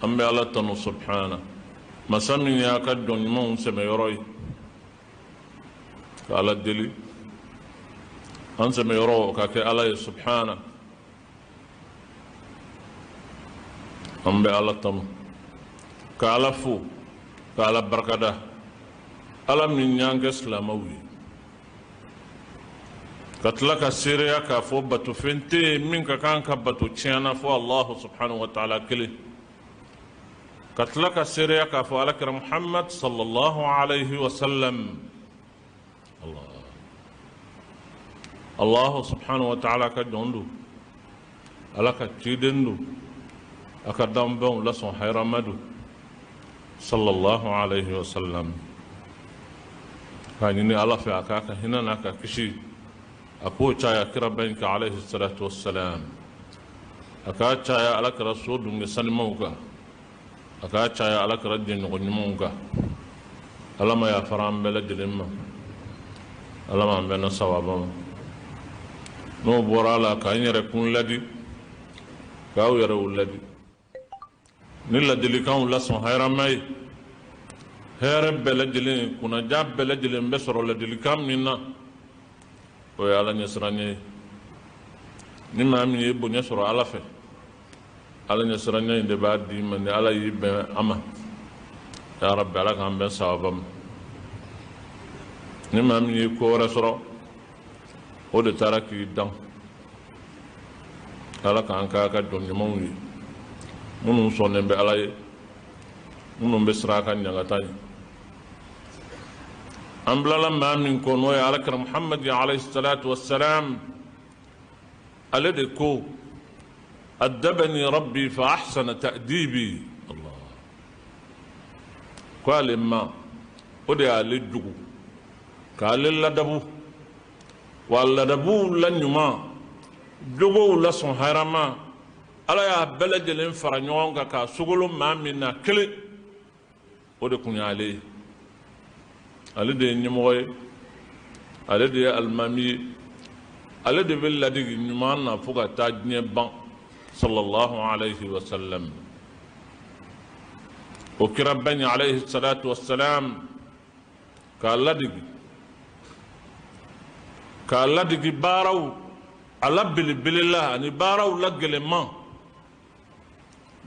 An bɛ Ala tanu subhana masa min y'a ka jɔn ɲumanw sɛmɛyɔrɔ ye, ka Ala deli an sɛmɛyɔrɔ ka kɛ Ala ye subhana. An bɛ Ala tanu, ka Ala fo, ka Ala barikada, Ala min y'an kɛ silamɛw ye, ka tila ka seereya k'a fɔ batofɛn tɛ yen min ka kan ka bato tiɲɛ na fo Allahu subhanahu wa ta'ala kelen, ka tila ka seereya k'a fɔ Ala kira Muhammad sallallahu alayhi wa sallam, Allahu subhanahu wa ta'ala ka jɔn don, Ala ka ciden don, a ka danfɛnw la sɔn hɛrɛma don, sallallahu alayhi wa sallam. K'a ɲini Ala fɛ a k'a ka hinɛ n'a ka kisi a k'o caya kiraba in kan alayhi salatu wassalam, a k'a caya Ala kira so dunge sanimaw kan, a k'a caya Ala kira jɛɲɔgɔn ɲumanw kan. Ala ma yafara an bɛɛ lajɛlen ma, Ala m'an bɛnna sawaba ma. N'o bɔra a la, k'an yɛrɛ kun ladi, k'aw yɛrɛw ladi ni ladilikanw lasɔn hɛrɛma ye. Hɛrɛ bɛɛ lajɛlen, kunnaja bɛɛ lajɛlen bɛ sɔrɔ ladilikan min na, o ye Ala ɲɛsiranɲɛ ye. Ni maa min ye bonya sɔrɔ Ala fɛ, Ala ɲɛsiranɲɛ in de b'a d'i ma ni Ala y'i bɛn a ma. Ya Rabbi, Ala k'an bɛn sawaba ma. Ni maa min ye ko wɛrɛ sɔrɔ, o de taara k'i dan. Ala k'an k'a ka jɔn ɲumanw ye, minnu sɔnnen bɛ Ala ye, minnu bɛ siran a ka ɲangata ye. An bilala maa min kɔ, n'o ye Ala kira Muhamadu alayhi salatu wassalam, ale de ko: addabani rabbi fa ahsana ta'dibi. Allah ko ale ma, o de y'ale jugu k'ale ladabu, wa ladabuw la ɲuman, jogow la sɔn hɛrɛma, Ala y'a bɛɛ lajɛlen fara ɲɔgɔn kan k'a sogolo maa min na kelen, o de kun y'ale ye. Ale de ye ɲɛmɔgɔ ye, ale de ye alimami ye, ale de bɛ ladigi ɲuman na fo ka taa diɲɛ ban, sallallahu alayhi wa sallam. O kira bɛn alayhi salatu wa salam, k'a ladigi, k'a ladigi baaraw a la belebele la ani baaraw la gɛlɛman,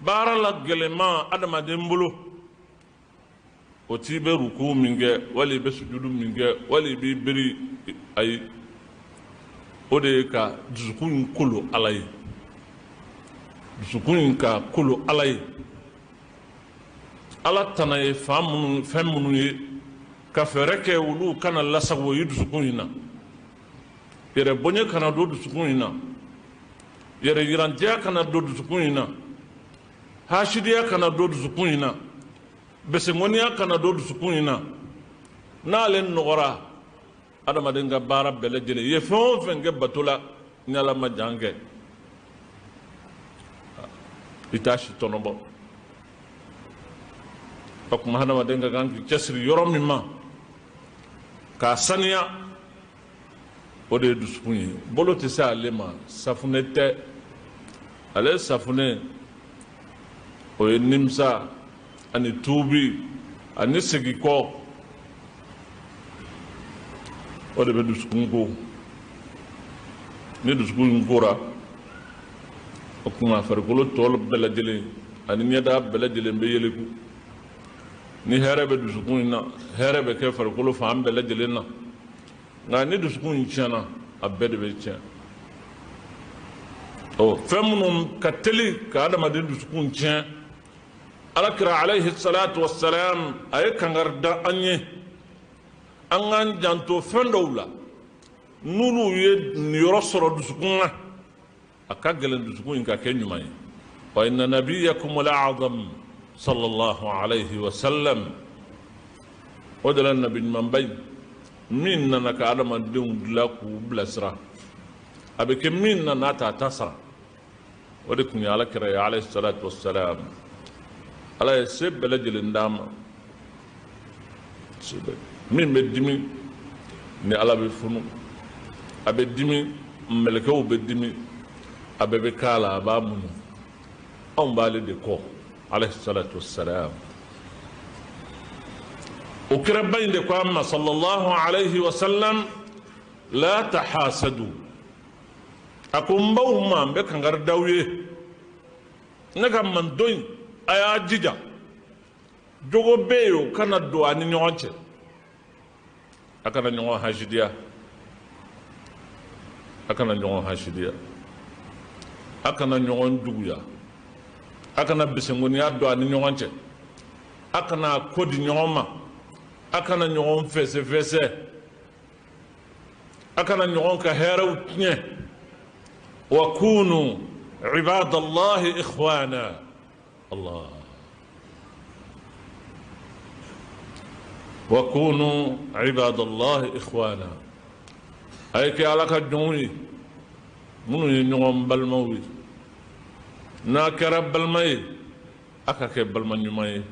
baara la gɛlɛman adamaden bolo, o t'i bɛ ruku min kɛ, wali i bɛ sujudu min kɛ, wali i b'i biri. Ayi, o de ye ka dusukun in kolo Ala ye, dusukun in ka kolo Ala ye. Ala tana ye fan minnu, fɛn minnu ye, ka fɛɛrɛ kɛ olu kana lasago i dusukun in na. Yɛrɛ bonya kana don dusukun in na, yɛrɛ yirantiya kana don dusukun in na, hasidiya kana don dusukun in na, bɛsɛnkɔniya kana don dusukun in na. N'ale nɔgɔra, adamaden ka baara bɛɛ lajɛlen, i ye fɛn o fɛn kɛ bato la, ni Ala ma jan kɛ, i t'a si tɔnɔ bɔ. O tuma hadamaden ka kan k'i cɛsiri yɔrɔ min ma k'a saniya, o de ye dusukun ye. Bolo tɛ se ale ma, safunɛ tɛ ale. Safunɛ o ye nimisa ani tuubi ani segin kɔ, o de bɛ dusukun ko. Ni dusukun in kora, o tuma farikolo tɔ bɛɛ lajɛlen ani ɲɛda bɛɛ lajɛlen bɛ yeleku. Ni hɛrɛ bɛ dusukun in na, hɛrɛ bɛ kɛ farikolo fan bɛɛ lajɛlen na. Nka ni dusukun in tiɲɛna, a bɛɛ de bɛ tiɲɛ. Ɔ fɛn minnu ka teli ka adamaden dusukun tiɲɛ, Ala kira alayhi salatu wassalam a ye kangari da an ye an k'an janto fɛn dɔw la. N'olu ye niyɔrɔ sɔrɔ dusukun na, a ka gɛlɛn dusukun in ka kɛ ɲuman ye. Wa inna nabiyakum al-a'zam sallallahu alayhi wa sallam, o de la nabi ɲumanba in min nana ka adamadenw dilan k'u bilasira, a bɛ kɛ min na n'a t'a ta sara, o de tun ye Ala kira ye alayhi salatu wassalam. Ala ye se bɛɛ lajɛlen d'a ma. Min bɛ dimi ni Ala bɛ funu, a bɛ dimi, mɛlɛkɛw bɛ dimi, a bɛɛ bɛ k'a la, a b'a muɲu. Anw b'ale de kɔ. alayhi salatu wassalam. O kiraba in de ko an ma sallallahu alayhi wa sallam, la tahasadu. A ko n b'aw ma, n bɛ kankari d'aw ye, ne ka mantɔn in, a y'a jija jogo bɛ yen, o kana don a ni ɲɔgɔn cɛ, a kana ɲɔgɔn hasidiya, a kana ɲɔgɔn hasidiya, a kana ɲɔgɔn juguya, a kana bisengoniya don a ni ɲɔgɔn cɛ, a kana ko di ɲɔgɔn ma, a kana ɲɔgɔn fɛsɛfɛsɛ, a kana ɲɔgɔn ka hɛrɛw tiɲɛ. Wa kunu ibadallahi ikhwana. Allah. Wa kunu ibadallahi ikhwana. A ye kɛ Ala ka jɔnw ye minnu ye ɲɔgɔn balimaw ye. N'a kɛra balima ye, a ka kɛ balima ɲuman ye.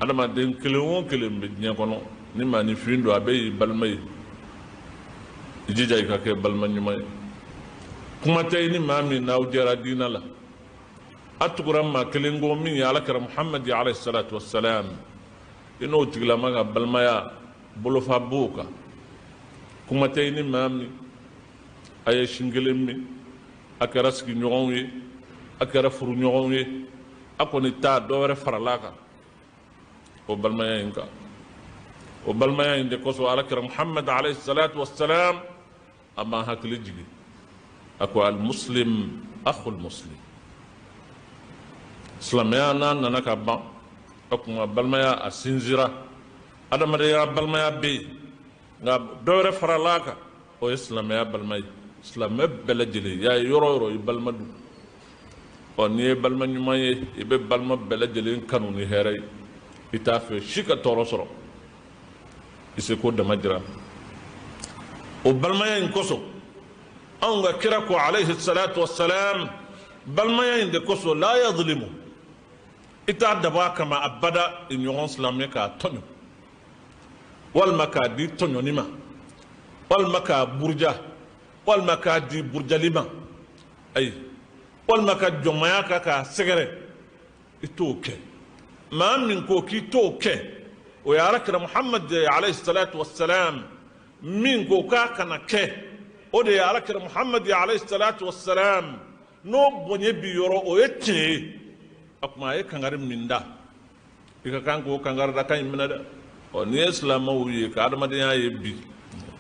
Adamaden kelen o kelen bɛ diɲɛ kɔnɔ, ni maaninfin don, a bɛɛ y'i balima ye. I jija i ka kɛ balima ɲuman ye. Kuma tɛ i ni maa min n'aw jɛra diinɛ la, a tugura maa kelen ko min ye Alakira Muhamadi alayhi salatu wasalam, i n'o tigilama ka balimaya bolofa b'o kan. Kuma tɛ i ni maa min a ye sin kelen min, a kɛra sigiɲɔgɔnw ye, a kɛra furuɲɔgɔnw ye, a kɔni taa dɔ wɛrɛ farala a kan o balimaya in kan. O balimaya in de kosɔn Alakira Muhamadi alayhi salatu wasalam a m'an hakili jigin, a ko al-muslim akhul muslim. Silamɛya n'a nana ka ban, o tuma balimaya a sinzira, adamadenya balimaya bɛ yen, nka dɔ wɛrɛ farala a kan, o ye silamɛya balima ye. Silamɛ bɛɛ lajɛlen y'a ye yɔrɔ o yɔrɔ, i balima don. Ɔ, n'i ye balima ɲuman ye, i bɛ balima bɛɛ lajɛlen kanu ni hɛrɛ ye, i t'a fɛ si ka tɔɔrɔ sɔrɔ, i seko dama jira. O balimaya in kosɔn anw ka kira ko alayhi salatu wasalam, balimaya in de kosɔn, la yadlimu, i t'a dabɔ a kama abada i ɲɔgɔn silamɛ k'a tɔɲɔ, walima k'a di tɔɲɔni ma, walima k'a buruja, walima k'a di burujali ma, ayi, walima ka jɔnmaya kan k'a sɛgɛrɛ, i t'o kɛ. Maa min ko k'i t'o kɛ, o ye Alakira Muhamad alayhi salatu wasalam. Min ko k'a kana kɛ, o de ye Alakira Muhamad alayhi salatu wasalam. N'o bonya bi yɔrɔ, o ye tiɲɛ ye. O tuma a ye kankari min da, i ka kan k'o kankari da kan in minɛ dɛ. Ɔ, n'i ye silamɛw ye ka adamadenya ye bi,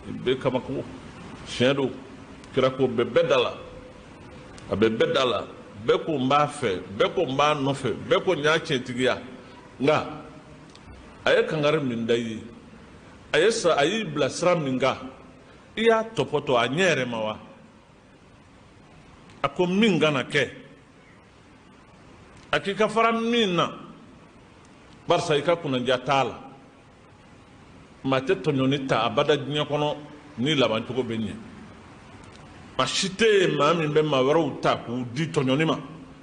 i bɛ kabako. Tiɲɛ don, kira ko bɛ bɛɛ da la, a bɛ bɛɛ da la, bɛɛ ko n b'a fɛ, bɛɛ ko n b'a nɔfɛ, bɛɛ ko n y'a tiɲɛtigiya. Nka a ye kankari min da i ye, a ye sa, a y'i bila sira min kan, i y'a tɔpɔtɔ a ɲɛ yɛrɛ ma wa? A ko min kana kɛ, a k'i ka fara min na, barisa i ka kunnandiya t'a la. Maa tɛ tɔɲɔni ta abada diɲɛ kɔnɔ ni labancogo bɛ ɲɛ. Maa si tɛ yen maa min bɛ maa wɛrɛw ta k'u di tɔɲɔni ma,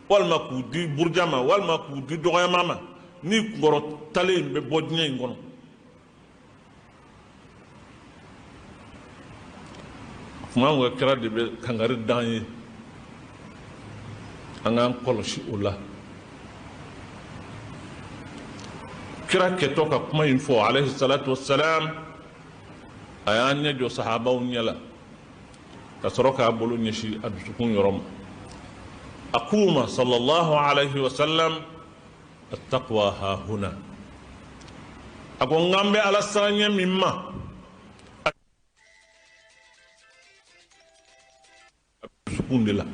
walima k'u di buruja ma, walima k'u di dɔgɔyama ma, ni kunkɔrɔtalen in bɛ bɔ diɲɛ in kɔnɔ. Kuma anw ka kira de bɛ kankari d'an ye, an k'an kɔlɔsi o la. Kira kɛtɔ ka kuma in fɔ alayhi salatu wasalam, a y'an ɲɛ jɔ sahabaw ɲɛ la ka sɔrɔ k'a bolo ɲɛsin a dusukun yɔrɔ ma. A k'u ma sallallahu alayhi wa sallam, attaqwa ha huna. A ko n k'an bɛ Ala siranɲɛ min ma, dusukun de la.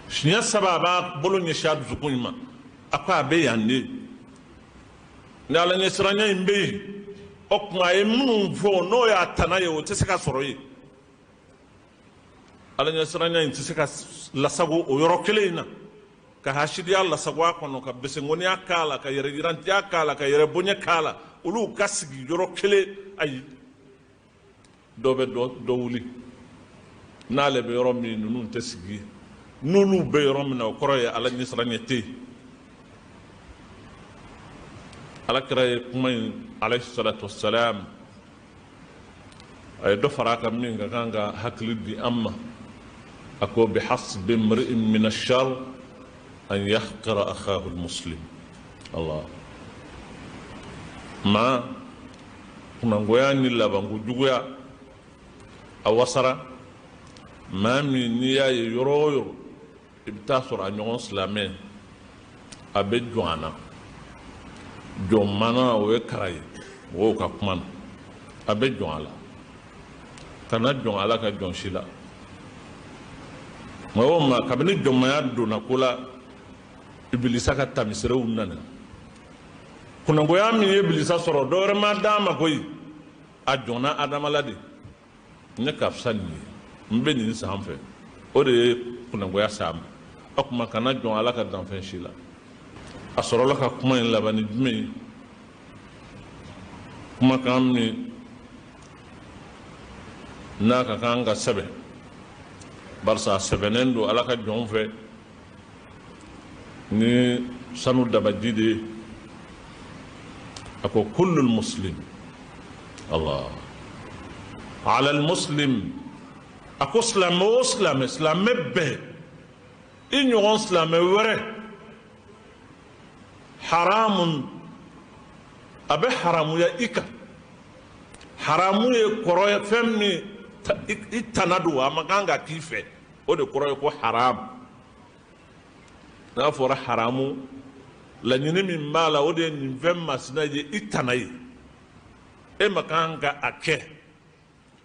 Siɲɛ saba a b'a bolo ɲɛsin a dusukun in ma, a ko a bɛ yan de. Ni Ala ɲɛsiranɲɛ in bɛ yen, o tuma a ye minnu fɔ n'o y'a tana ye, o tɛ se ka sɔrɔ yen. Ala ɲɛsiranɲɛ in tɛ se ka lasago o yɔrɔ kelen in na, ka hasidiya lasago a kɔnɔ, ka besengoniya k'a la, ka yɛrɛyirantiya k'a la, ka yɛrɛbonya k'a la, olu ka sigi yɔrɔ kelen. Ayi, dɔ bɛ dɔ wuli n'ale bɛ yɔrɔ min, ninnu tɛ sigi. N'olu bɛ yɔrɔ min na, o kɔrɔ ye Ala ɲɛsiranɲɛ tɛ yen. Ala kira ye kuma in alayhi salatu wasalam, a ye dɔ fara a kan min ka kan ka hakili di an ma. A ko bihasbi mri'in min ashar an yahqira akhahu almuslim. Allah, maa kunangoya ni labanko juguya a wasara maa min n'i y'a ye yɔrɔ o yɔrɔ, i bɛ taa sɔrɔ a ɲɔgɔn silamɛ a bɛ jɔn a na. Jɔn mana, o ye kara ye mɔgɔw ka kuma na. A bɛ jɔn a la. Kana jɔn Ala ka jɔn si la. Maa o maa, kabini jɔnmaya donna ko la, Ibilisa ka tamiserew nana. Kunangoya min ye Ibilisa sɔrɔ, dɔwɛrɛ ma d'a ma koyi, a jɔnna Adama la de. Ne ka fisa nin ye, n bɛ nin sanfɛ, o de ye kunangoya s'a ma. O tuma, kana jɔn Ala ka danfɛn si la. A sɔrɔla ka kuma in laban ni jumɛn ye? Kumakan min n'a ka kan ka sɛbɛn, barisa a sɛbɛnnen don Ala ka jɔn fɛ ni sanu dabaji de ye. A ko: kullul muslim, Allah, ala muslim. A ko silamɛ o silamɛ, silamɛ bɛɛ, i ɲɔgɔn silamɛ wɛrɛ, haramun, a bɛ haramuya i kan. Haramu ye kɔrɔ ye fɛn min i tana don, a man kan ka k'i fɛ, o de kɔrɔ ye ko haramu. N'a fɔra haramu, laɲini min b'a la, o de ye nin fɛn masina ye i tana ye, e ma kan ka a kɛ,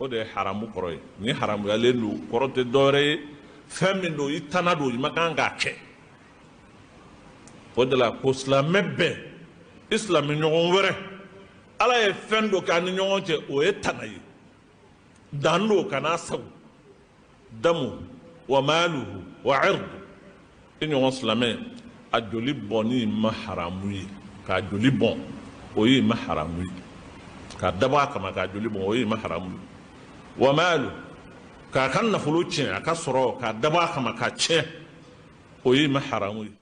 o de ye haramu kɔrɔ ye. Ni haramuyalen don, kɔrɔ tɛ dɔwɛrɛ ye, fɛn min don, i tana don, i ma kan k'a kɛ. O de la ko silamɛ bɛɛ, i silamɛ ɲɔgɔn wɛrɛ, Ala ye fɛn dɔ k'a ni ɲɔgɔn cɛ, o ye tana ye, dan don, kana sago. Damu wa maaluhu wa irdu, i ɲɔgɔn silamɛ, a joli bɔnni ma haramu ye. K'a joli bɔn, o ye ma haramu ye. K'a dabɔ a kama k'a joli bɔn, o ye ma haramu ye. Wa maalu, k'a ka nafolo tiɲɛ, a ka sɔrɔ, k'a dabɔ a kama k'a tiɲɛ, o ye ma haramu ye.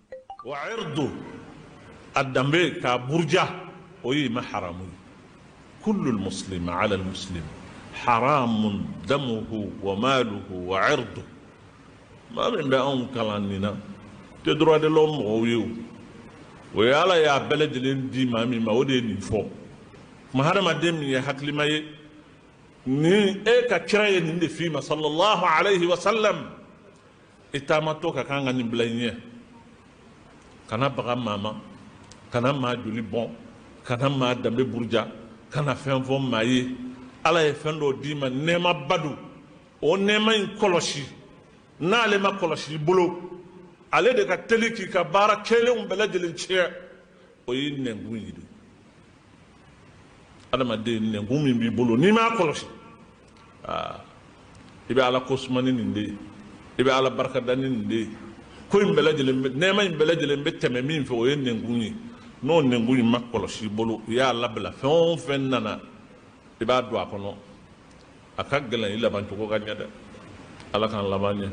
Wa irdu, a danbe k'a buruja, o ye ma haramu ye. Kullu muslim ala muslim haramun damuhu wa maluhu wa irdu. Maa min bɛ anw kalan nin na tɛ droit de l'homme mɔgɔw ye. O o ye Ala y'a bɛɛ lajɛlen di maa min ma, o de ye nin fɔ. Kuma hadamaden min ye hakilima ye, ni e ka kira ye nin de f'i ma, sallallahu alayhi wa sallam, i taamatɔ ka kan ka nin bila i ɲɛ: kana baga maa ma, kana maa joli bɔn, kana maa danbe buruja, kana fɛn fɔ maa ye. Ala ye fɛn dɔ d'i ma, nɛɛmaba don, o nɛɛma in kɔlɔsi. N'ale ma kɔlɔsi i bolo, ale de ka teli k'i ka baara kɛlenw bɛɛ lajɛlen tiɲɛ, o y'i nɛnkun ye de. Adamaden, nɛnkun min b'i bolo, n'i m'a kɔlɔsi, aa, i bɛ Ala ko suma ni nin de ye, i bɛ Ala barikada ni nin de ye. Ko in bɛɛ lajɛlen bɛ, nɛɛma in bɛɛ lajɛlen bɛ tɛmɛ min fɛ, o ye nɛnkun ye. N'o nɛnkun in ma kɔlɔsi i bolo, i y'a labila, fɛn o fɛn nana, i b'a don a kɔnɔ, a ka gɛlɛn i laban cogo ka ɲɛ dɛ. Ala k'an laban ɲɛ,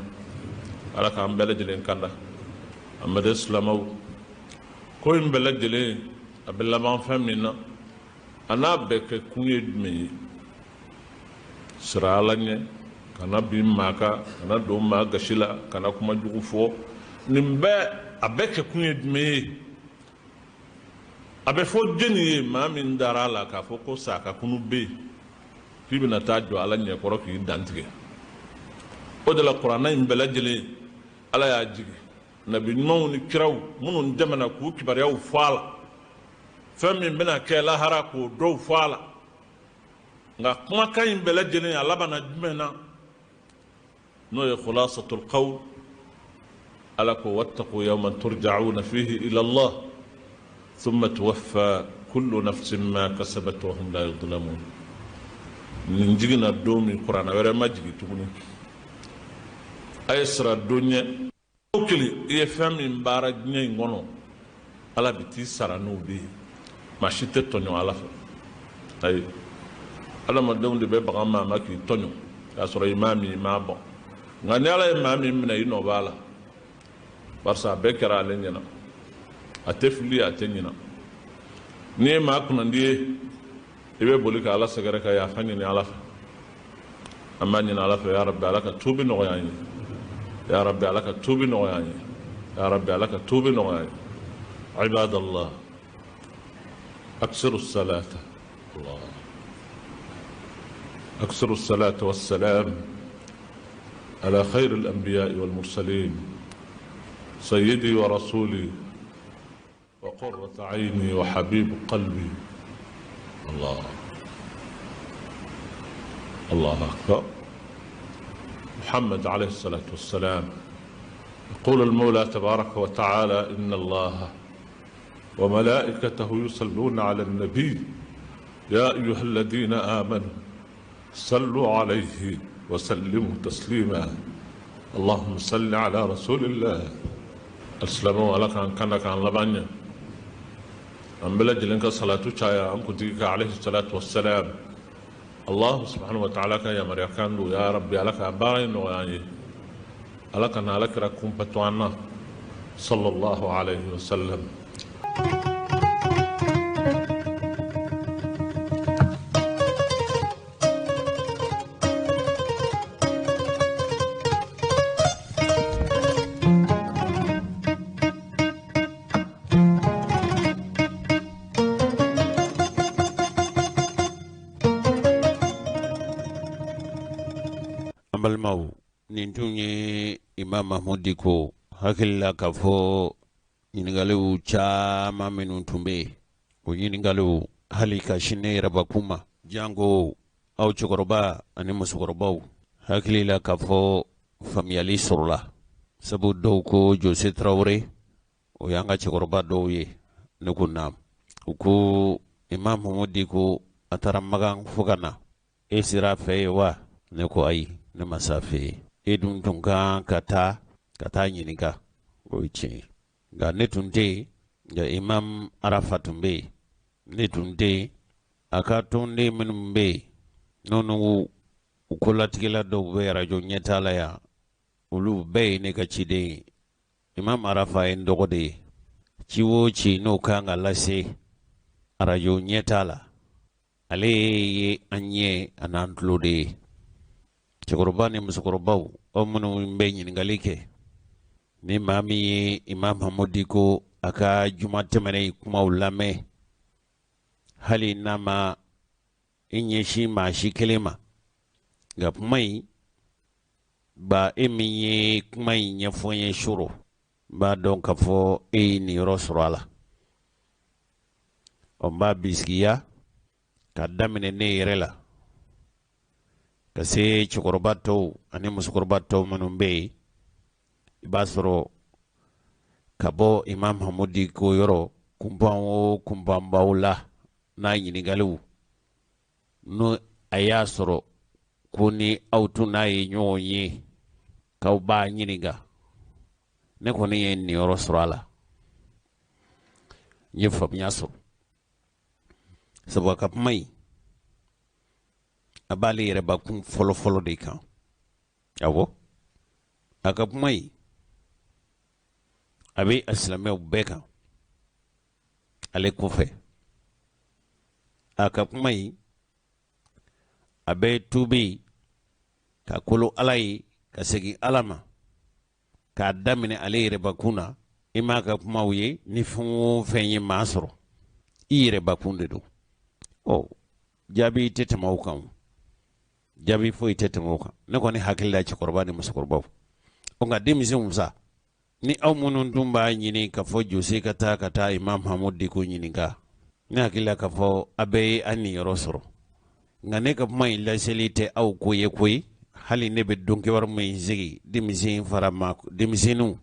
Ala k'an bɛɛ lajɛlen kanda. An bɛ silamɛw, ko in bɛɛ lajɛlen a bɛ laban fɛn min na, a n'a bɛɛ kɛ kun ye jumɛn ye? Sira Ala ɲɛ, kana bin maa kan, kana don maa gasi la, kana kuma jugu fɔ. Nin bɛɛ, a bɛɛ kɛ kun ye jumɛn ye? A bɛ fɔ jɛni ye? Maa min dara a la k'a fɔ ko sa ka kunu bɛ yen, k'i bɛna taa jɔ Ala ɲɛkɔrɔ k'i dantigɛ. O de la kuranna in bɛɛ lajɛlen, Ala y'a jigin nabi ɲumanw ni kiraw minnu tɛmɛna k'u kibaruyaw fɔ a la, fɛn min bɛna kɛ lahara, k'o dɔw fɔ a la. Nka kumakan in bɛɛ lajɛlen, a labanna jumɛn na? N'o ye khulasatul qawl. Ala ko: wattaqu yawman turja'una fihi ila Allah thumma tuwaffa kullu nafsin ma kasabat wa hum la yudlamun. Nin jiginna don min, kuranna wɛrɛ ma jigin tuguni. A ye sira don ɲɛ o kelen, i ye fɛn min baara diɲɛ in kɔnɔ, Ala bɛ t'i sara n'o de ye. Maa si tɛ tɔɲɔ Ala fɛ. Ayi, adamadenw de bɛ bagan maa ma k'i tɔɲɔ k'a sɔrɔ i m'a min, i m'a bɔn. Nka ni Ala ye maa min minɛ, i nɔ b'a la, barisa a bɛɛ kɛra ale ɲɛna. A tɛ fili, a tɛ ɲina. N'i ye maa kunnandi ye, i bɛ boli ka Ala sɛgɛrɛ ka yafa ɲini Ala fɛ. An b'a ɲini Ala fɛ, ya Rabbi, Ala ka tuubi nɔgɔya an ye. Ya Rabbi, Ala ka tuubi nɔgɔya an ye. Ya rabbi, ala ka tuubi nɔgɔya ye. Ibadallah, aksiru salata, Allah, aksiru salata wassalam ala khayr al-anbiya wal mursalin, sayyidi wa rasuli wa qurrata ayni wa habib qalbi. Allah, الله أكبر. محمد عليه الصلاة والسلام. يقول المولى تبارك وتعالى: إن الله وملائكته يصلون على النبي يا أيها الذين آمنوا صلوا عليه وسلموا تسليما. اللهم صل على رسول الله. السلام عليكم. أن كان كان لبنيا أن بلد لنك صلاة شايا أن كنت عليه الصلاة والسلام. الله سبحانه وتعالى يا مريم كان يا ربي لك أبارين ويعني لك أن لك ركوم بتوانا صلى الله عليه وسلم. An balimaw, nin tun ye Imam Mahmud Diko. Hakili la k'a fɔ ɲininkaliw caman minnu tun bɛ yen, o ɲininkaliw hali ka sin ne yɛrɛbakun ma, janko aw cɛkɔrɔba ani musokɔrɔbaw, hakili la k'a fɔ faamuyali sɔrɔla. Sabu dɔw ko Jose Tarawele, o y'an ka cɛkɔrɔba dɔw ye. Ne ko naam. U ko Imam Mahmud Diko a taara Makan fo ka na, e sera a fɛ yen wa? Ne ko ayi, ne ma s'a fɛ yen. E dun tun kan ka taa ɲininka. O ye tiɲɛ ye, nka ne tun tɛ yen, nka Imam Arafa tun bɛ yen. Ne tun tɛ yen, a ka tɔnden minnu bɛ yen, n'olu u kolatigɛla dɔw bɛ arajo ɲɛtaa la yan, olu bɛɛ ye ne ka ciden ye. Imam Arafa ye n dɔgɔ de ye. Ci o ci n'o kan ka lase arajo ɲɛtaa la, ale ye an ɲɛ a n'an tulo de ye. Cɛkɔrɔba ni musokɔrɔbaw, aw minnu bɛ ɲininkali kɛ, ni maa min ye Imam Mahmud Diko a ka juma tɛmɛnen kumaw lamɛn, hali n'a ma i ɲɛsin maa si kelen ma, nka kuma in ba, e min ye kuma in ɲɛfɔ n ye suro, n b'a dɔn k'a fɔ e ye niyɔrɔ sɔrɔ a la. Ɔ, n b'a bisigiya ka daminɛ ne yɛrɛ la ka se cɛkɔrɔba tɔw ani musokɔrɔba tɔw minnu bɛ yen. I b'a sɔrɔ ka bɔ Imam Mahmud Diko yɔrɔ, kunpan o kunpanbaw la n'a ɲininkaliw, n'o a y'a sɔrɔ ko ni aw tun n'a ye ɲɔgɔn ye k'aw b'a ɲininka, ne kɔni ye niyɔrɔ sɔrɔ a la, n ye faamuya sɔrɔ. Sabu a ka kuma in, a b'ale yɛrɛbakun fɔlɔfɔlɔ de kan. Awɔ, a ka kuma in, a bɛ a silamɛw bɛɛ kan ale kɔfɛ. A ka kuma in, a bɛ tubi ka kolo Ala ye, ka segin Ala ma, k'a daminɛ ale yɛrɛbakun na. I m'a ka kumaw ye, ni fɛn o fɛn ye maa sɔrɔ, i yɛrɛbakun de don. Ɔ, jaabi tɛ tɛmɛ o kan, jaabi foyi tɛ tɛmɛ o kan. Ne kɔni hakili la, cɛkɔrɔba ni musokɔrɔbaw, ɔ, nka denmisɛnw sa, ni aw minnu tun b'a ɲini k'a fɔ Jose ka taa Imam Mahmud Diko ɲininka, ne hakili la k'a fɔ a bɛɛ ye an niyɔrɔ sɔrɔ. Nka ne ka kuma in laseli tɛ aw ko ye koyi. Hali ne bɛ don kibaru min sigi, denmisɛn fara ma, denmisɛnninw,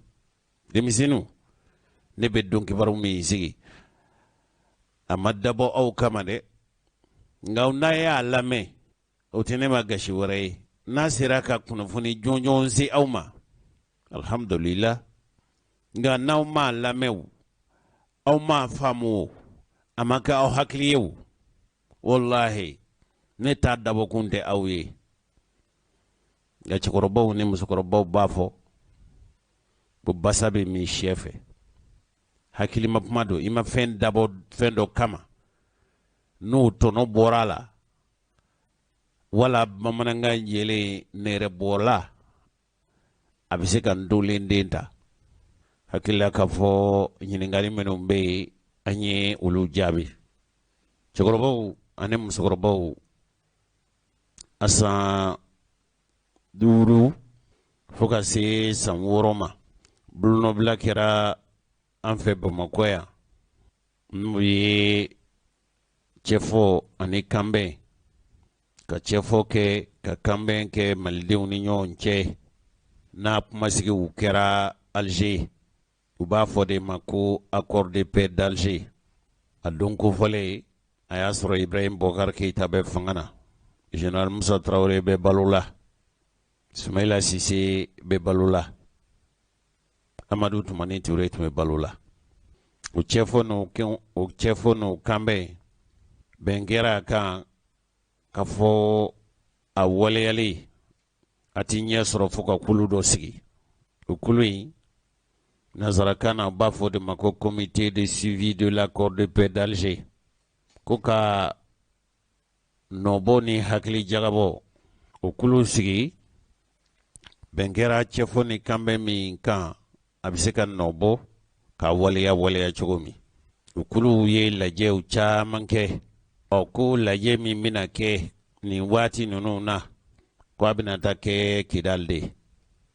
denmisɛnninw, ne bɛ don kibaru min sigi, a ma dabɔ aw kama dɛ. Nka n'a y'a lamɛn, o tɛ ne ma gasi wɛrɛ ye. N'a sera ka kunnafoni jɔnjɔn se aw ma, alhamdulila. Nka n'aw m'a lamɛn o, aw m'a faamu o, a ma kɛ aw hakili ye o, walahi, ne t'a dabɔkun tɛ aw ye. Nka cɛkɔrɔbaw ni musokɔrɔbaw b'a fɔ ko basa bɛ min sɛ fɛ. Hakilima kuma don. I ma fɛn dabɔ fɛn dɔ kama, n'o tɔnɔ bɔra a la, wala bamanankan jɛlen nɛrɛ bɔla, a bɛ se ka n tolen den ta. Hakili la k'a fɔ ɲininkali minnu bɛ yen, an ye olu jaabi. Cɛkɔrɔbaw ani musokɔrɔbaw, a san 5 fo ka se san 6 ma, bolonɔbila kɛra an fɛ Bamakɔ yan, n'o ye cɛfɔ ani kanbɛn, ka cɛfɔ kɛ ka kanbɛn kɛ malidenw ni ɲɔgɔn cɛ, n'a kumasigiw kɛra Alger. U b'a fɔ de ma ko accord de paix d'Alger. A don kofɔlen, a y'a sɔrɔ Ibrahim Boubacar Keïta bɛ fanga na, Général Musa Traoré bɛ balo la, Soumaïla Cissé bɛ balo la, Amadu Tumani Ture tun bɛ balo la. O cɛfɔ n'o o cɛfɔ n'o kanbɛn, bɛn kɛra a kan k'a fɔ a waleyali a ti ɲɛ sɔrɔ fo ka kulu dɔ sigi. O kulu in, nansarakan na, u b'a fɔ de ma ko comité de suivi de l'accord de paix d'Alger, ko ka nɔbɔ ni hakili jagabɔ o kulu sigi. Bɛn kɛra cɛfɔ ni kanbɛn min kan, a bɛ se ka nɔbɔ ka waleya waleya cogo min. O kuluw ye lajɛw caman kɛ. Ɔ, ko lajɛ min bɛna kɛ nin waati ninnu na, ko a bɛna taa kɛ Kidali de.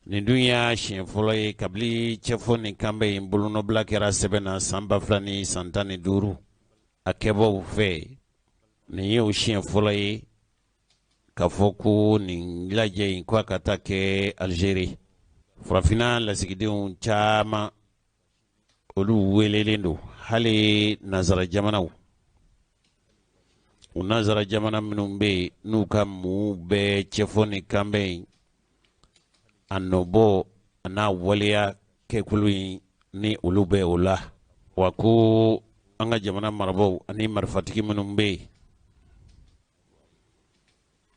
Nin dun y'a siɲɛ fɔlɔ ye kabili cɛfɔ ni kanbɛn in bolonɔbila kɛra sɛbɛn na san 2015 a kɛbaaw fɛ. Nin ye o siɲɛ fɔlɔ ye k'a fɔ ko nin lajɛ in, ko a ka taa kɛ Algérie. Farafinna lasigidenw caman, olu welelen don, hali nansara jamanaw, o nansara jamana minnu bɛ yen n'u ka mun bɛ cɛfɔ ni kanbɛn in a nɔbɔ a n'a waleya kɛkulu in, ni olu bɛ o la. Wa ko an ka jamana marabaaw ani marifatigi minnu bɛ yen,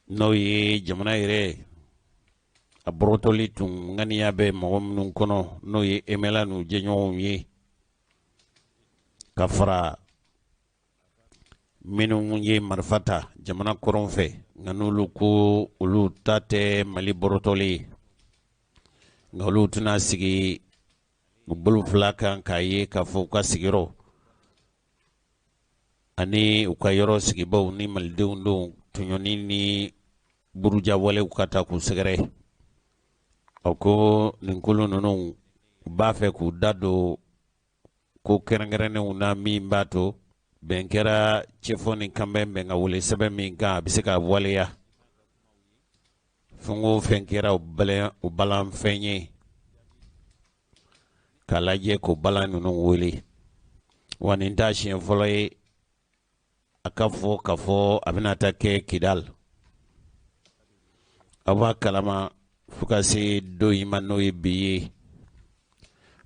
n'o ye jamana yɛrɛ a bɔrɔtɔli tun ŋaniya bɛ mɔgɔ minnu kɔnɔ, n'o ye MNLA n'u jɛɲɔgɔnw ye, ka fara minnu ye marifa ta jamana kɔrɔn fɛ, nka n'olu ko olu ta tɛ Mali bɔrɔtɔli ye, nka olu tɛna sigi u bolo fila kan k'a ye k'a fɔ u ka sigiyɔrɔ ani u ka yɔrɔ sigibaw ni malidenw don tɔɲɔni ni burujawalew ka ta k'u sɛgɛrɛ. O ko nin kulu ninnu b'a fɛ k'u da don ko kɛrɛnkɛrɛnnenw na min b'a to bɛn kɛra cɛfɔ ni kanbɛn bɛnkan wele sɛbɛn min kan, a bɛ se ka waleya. Fɛn o fɛn kɛra o balanfɛn ye, k'a lajɛ k'o balan ninnu wele. Wa nin t'a siɲɛ fɔlɔ ye a ka fɔ k'a fɔ a bɛna taa kɛ Kidal. Aw b'a kalama, fo ka se don in ma, n'o ye bi ye,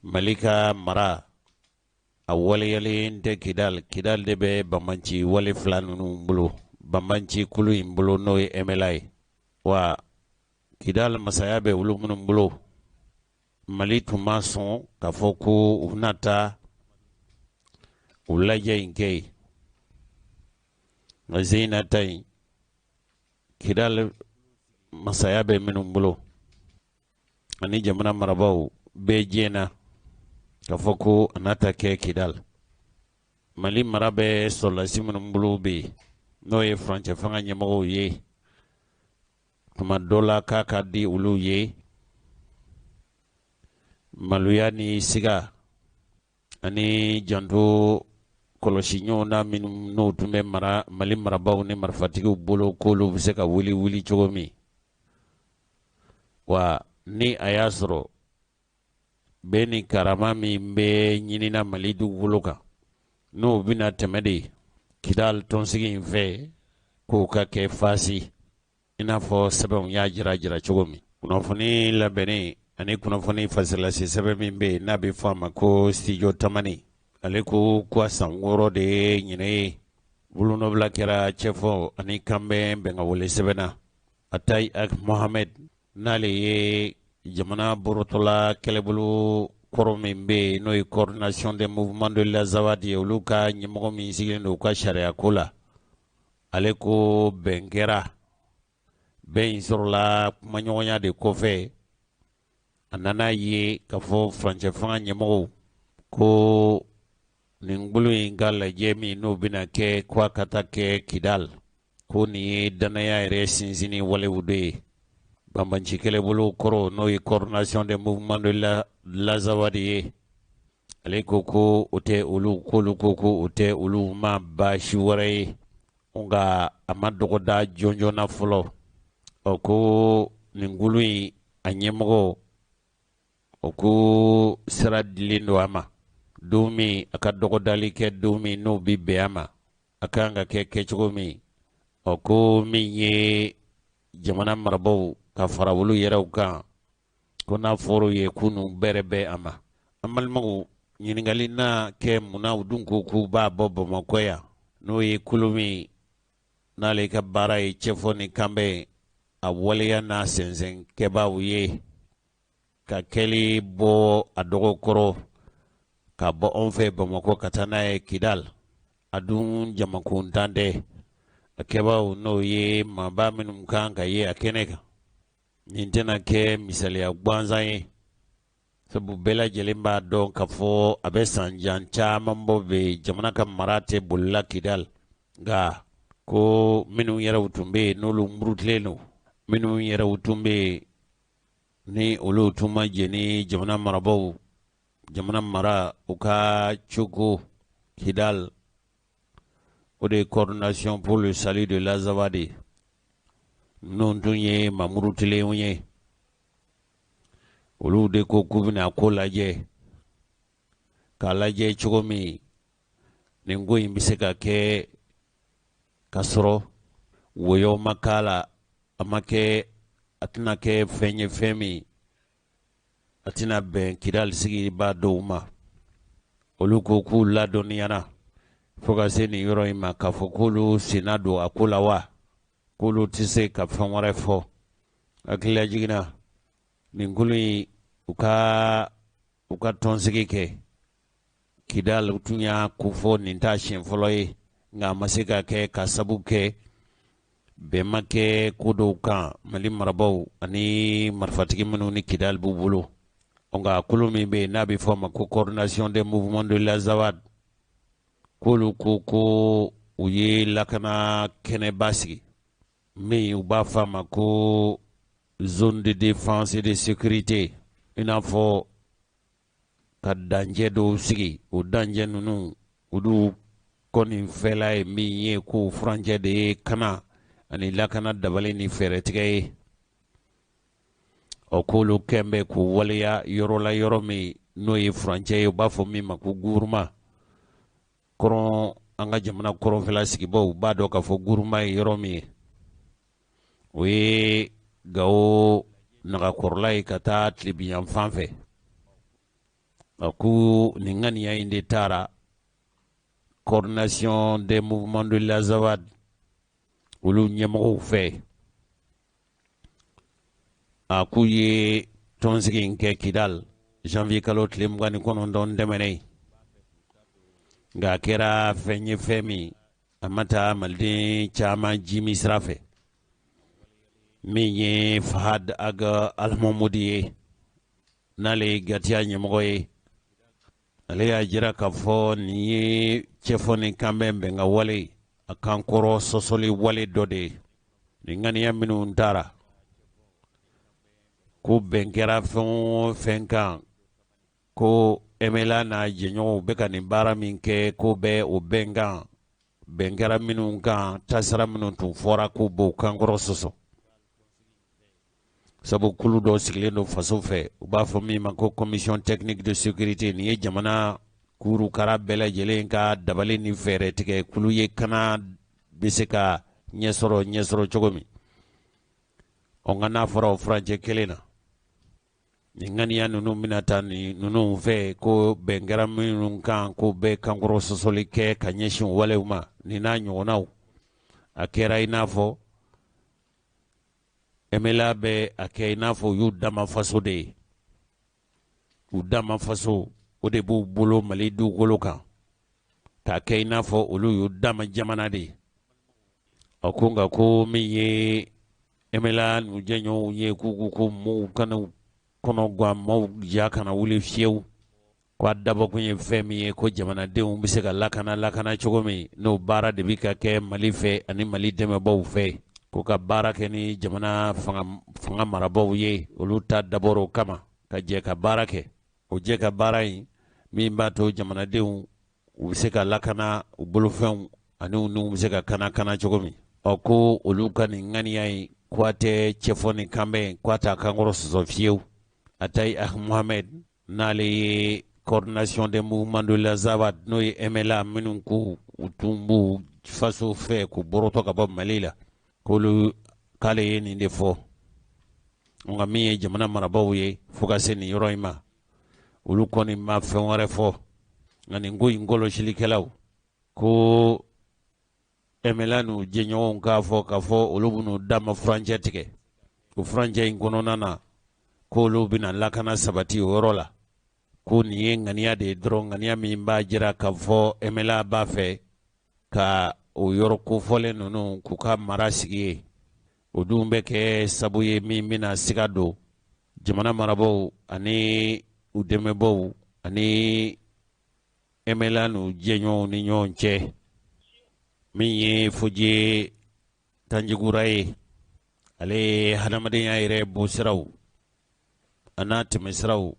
Mali ka mara a waleyalen tɛ Kidal. Kidal de bɛ banbanci wale fila ninnu bolo, banbanci kulu in bolo, n'o ye MNLA ye. Wa Kidal masaya bɛ olu minnu bolo, Mali tun ma sɔn k'a fɔ ko u bɛna taa u lajɛ in kɛ yen. Nka sen in na ta in, Kidal masaya bɛ minnu bolo ani jamana marabaaw bɛɛ jɛnna k'a fɔ ko a na taa kɛ Kidal. Mali mara bɛ sɔrɔdasi minnu bolo bɛ yen, n'o ye furancɛ fanga ɲɛmɔgɔw ye, tuma dɔ la k'a ka di olu ye maloya ni siga ani janto kɔlɔsi ɲɔgɔn na minnu n'o tun bɛ mara Mali marabaaw ni marifatigiw bolo, k'olu bɛ se ka wuli wuli cogo min. Wa ni a y'a sɔrɔ bɛn ni karama min bɛ ɲinina Mali dugukolo kan, n'o bɛna tɛmɛ de Kidal tɔnsigi in fɛ, k'o ka kɛ fasi, i n'a fɔ sɛbɛnw y'a jira jira cogo min. Kunnafoni labɛnnen ani kunnafoni fasilase sɛbɛn min bɛ yen n'a bɛ fɔ a ma ko Studio Tamani, ale ko ko a san 6 de ye ɲinɛ ye bolonɔbila kɛra cɛfɔ ani kanbɛn bɛnkanwele sɛbɛn na. Atayi Ag Mohamed, n'ale ye jamana bɔrɔtɔla kɛlɛbolo kɔrɔ min bɛ yen, n'o ye coordination des mouvements de l'Azawad ye, olu ka ɲɛmɔgɔ min sigilen don u ka sariya ko la, ale ko bɛn kɛra. Bɛn in sɔrɔla kumaɲɔgɔnya de kɔfɛ. A nana ye k'a fɔ furancɛ fanga ɲɛmɔgɔw ko nin kulu in ka lajɛ min n'o bɛna kɛ ko a ka taa kɛ Kidal, ko nin ye dannaya yɛrɛ sinsinni walew de ye. Banbanci kɛlɛbolo kɔrɔ, n'o ye Coordination des mouvements de l'Azawad ye, ale ko ko o tɛ olu, k'olu ko ko o tɛ olu ma baasi wɛrɛ ye, nka a ma dɔgɔda jɔnjɔn na fɔlɔ. Ɔ ko nin kulu in a ɲɛmɔgɔ o ko sira dilen don a ma don min a ka dɔgɔdali kɛ, don min n'o bɛ bɛn a ma, a kan ka kɛ kɛcogo min. Ɔ ko min ye jamana marabaaw ka fara olu yɛrɛw kan, ko n'a fɔr'u ye k'u n'u bɛrɛ bɛn a ma. An balimaw, ɲininkali na kɛ munna u dun ko k'u b'a bɔ Bamakɔ yan, n'o ye kulu min n'ale ka baara ye cɛfɔ ni kanbɛn a waleya n'a sɛnsɛnkɛbaaw ye, ka kɛli bɔ a dɔgɔkɔrɔ ka bɔ anw fɛ Bamakɔ ka taa n'a ye Kidal. A dun jamakuntan tɛ, a kɛbaaw n'o ye maaba minnu kan ka ye a kɛnɛ kan. Nin tɛna kɛ misaliya gansan ye, sabu bɛɛ lajɛlen b'a dɔn k'a fɔ a bɛ san jan caman bɔ bi jamana ka mara tɛ bolila Kidal. Nka ko minnu yɛrɛw tun bɛ yen n'olu murutilen don, minnu yɛrɛw tun bɛ yen ni olu tun ma jɛn ni jamana marabaaw jamana mara u ka cogo Kidal, o de ye Coordination pour le salut de l'Azawad ye, ninnu tun ye maa murutilenw ye. Olu de ko k'u bɛna ko lajɛ, k'a lajɛ cogo min nin ko in bɛ se ka kɛ ka sɔrɔ woyɔ ma k'a la, a ma kɛ, a tɛna kɛ fɛn ye fɛn min a tɛna bɛn Kidali sigibaa dɔw ma. Olu ko k'u ladɔnniyara fo ka se nin yɔrɔ in ma k'a fɔ k'olu senna don a ko la wa k'olu tɛ se ka fɛn wɛrɛ fɔ. Hakililajigin na, nin kulu in u ka tɔnsigi kɛ Kidal, u tun y'a kofɔ nin t'a siɲɛ fɔlɔ ye, nka a ma se ka kɛ ka sabu kɛ bɛn ma kɛ ko dɔw kan Mali marabaaw ani marifatigi minnu ni Kidal b'u bolo. Nka kulu min bɛ yen n'a bɛ fɔ a ma ko Coordination des mouvements de l'Azawad, k'olu ko ko u ye lakana kɛnɛba sigi min u b'a fɔ a ma ko zone de défense et de sécurité, i n'a fɔ ka dancɛ dɔw sigi. O dancɛ ninnu, olu kɔni fɛla ye min ye, ko furancɛ de ye kana ani lakana dabali ni fɛɛrɛtigɛ ye. Ɔ k'olu kɛn bɛ k'o waleya yɔrɔ la, yɔrɔ min n'o ye furancɛ ye, u b'a fɔ min ma ko Guruma. Kɔrɔn, an ka jamana kɔrɔnfɛla sigibaaw b'a dɔn k'a fɔ Guruma ye yɔrɔ min ye, o ye Gawo nagakɔrɔla ye ka taa tilebinyanfan fɛ. A ko nin ŋaniya in de taara Coordination des mouvements de l'Azawad olu ɲɛmɔgɔw fɛ. A k'u ye tɔnsigi in kɛ Kidal janvier kalo tile 29 tɛmɛnen, nka a kɛra fɛn ye fɛn min a ma taa maliden caman jimi sira fɛ. Min ye Fahad Ag Almamudi ye, n'ale ye GATIA ɲɛmɔgɔ ye, ale y'a jira k'a fɔ nin ye cɛfɔ ni kanbɛn bɛnkan wale, a kan kɔrɔ sɔsɔli wale dɔ de ye. Nin ŋaniya minnu taara ko bɛn kɛra fɛn o fɛn kan, ko MNLA n'a jɛɲɔgɔnw bɛ ka nin baara min kɛ, ko bɛ o bɛnkan, bɛn kɛra minnu kan, taasira minnu tun fɔra, k'u b'o kankɔrɔ sɔsɔ, sabu kulu dɔ sigilen don faso fɛ, u b'a fɔ min ma ko Commission technique de sécurité. Nin ye jamana kurukara bɛɛ lajɛlen ka dabali ni fɛɛrɛ tigɛ kulu ye, kana bɛ se ka ɲɛsɔrɔ cogo min. Ɔ nka n'a fɔra o furancɛ kelen na, nin ŋaniya ninnu bɛna taa nin ninnu fɛ, ko bɛn kɛra minnu kan, ko bɛɛ kankɔrɔ sɔsɔli kɛ ka ɲɛsin walew ma, nin n'a ɲɔgɔnnaw, a kɛra i n'a fɔ MNLA bɛ a kɛ i n'a fɔ u y'u dama faso de ye, u dama faso o de b'u bolo Mali dugukolo kan, k'a kɛ i n'a fɔ olu y'u dama jamana de ye. A ko nka ko min ye MNLA n'u jɛɲɔgɔnw ye, k'u ko ko mɔgɔw kana kɔnɔ gan maaw ja kana wuli fiyewu. Ko a dabɔkun ye fɛn min ye, ko jamanadenw bɛ se ka lakana lakana cogo min, n'o baara de bɛ ka kɛ Mali fɛ ani Mali dɛmɛbaaw fɛ, ko ka baara kɛ ni jamana fanga marabaaw ye, olu ta dabɔr'o kama ka jɛ ka baara kɛ. O jɛ ka baara in min b'a to jamanadenw u bɛ se ka lakana, u bolofɛnw ani u niw bɛ se ka kana kana cogo min. Ɔ, ko olu ka nin ŋaniya in, ko a tɛ cɛfɔ ni kanbɛn, ko a t'a kankɔrɔ sɔsɔ fiyewu. Atayi Ag Mohamed, n'ale ye Coordination des mouvements de l'Azawad, n'o ye MLA minnu ko u tun b'u faso fɛ k'u bɔrɔtɔ ka bɔ Mali la, k'olu k'ale ye nin de fɔ. Nka min ye jamana marabaaw ye, fo ka se nin yɔrɔ in ma, olu kɔni ma fɛn wɛrɛ fɔ. Nka nin ko in kɔlɔsilikɛlaw ko MLA n'u jɛɲɔgɔnw k'a fɔ k'a fɔ olu bɛn'u dama furancɛ tigɛ, o furancɛ in kɔnɔna na k'olu bɛna lakana sabati o yɔrɔ la, ko nin ye ŋaniya de ye dɔrɔn, ŋaniya min b'a jira k'a fɔ MLA b'a fɛ ka o yɔrɔ kofɔlen ninnu k'u ka mara sigi yen. O dun bɛ kɛ sabu ye min bɛna siga don jamana marabaaw ani u dɛmɛbaaw ani MLA n'u jɛɲɔgɔnw ni ɲɔgɔn cɛ. Min ye Fodiye Tanjigora ye, ale ye hadamadenya yɛrɛ bɔsiraw a n'a tɛmɛsiraw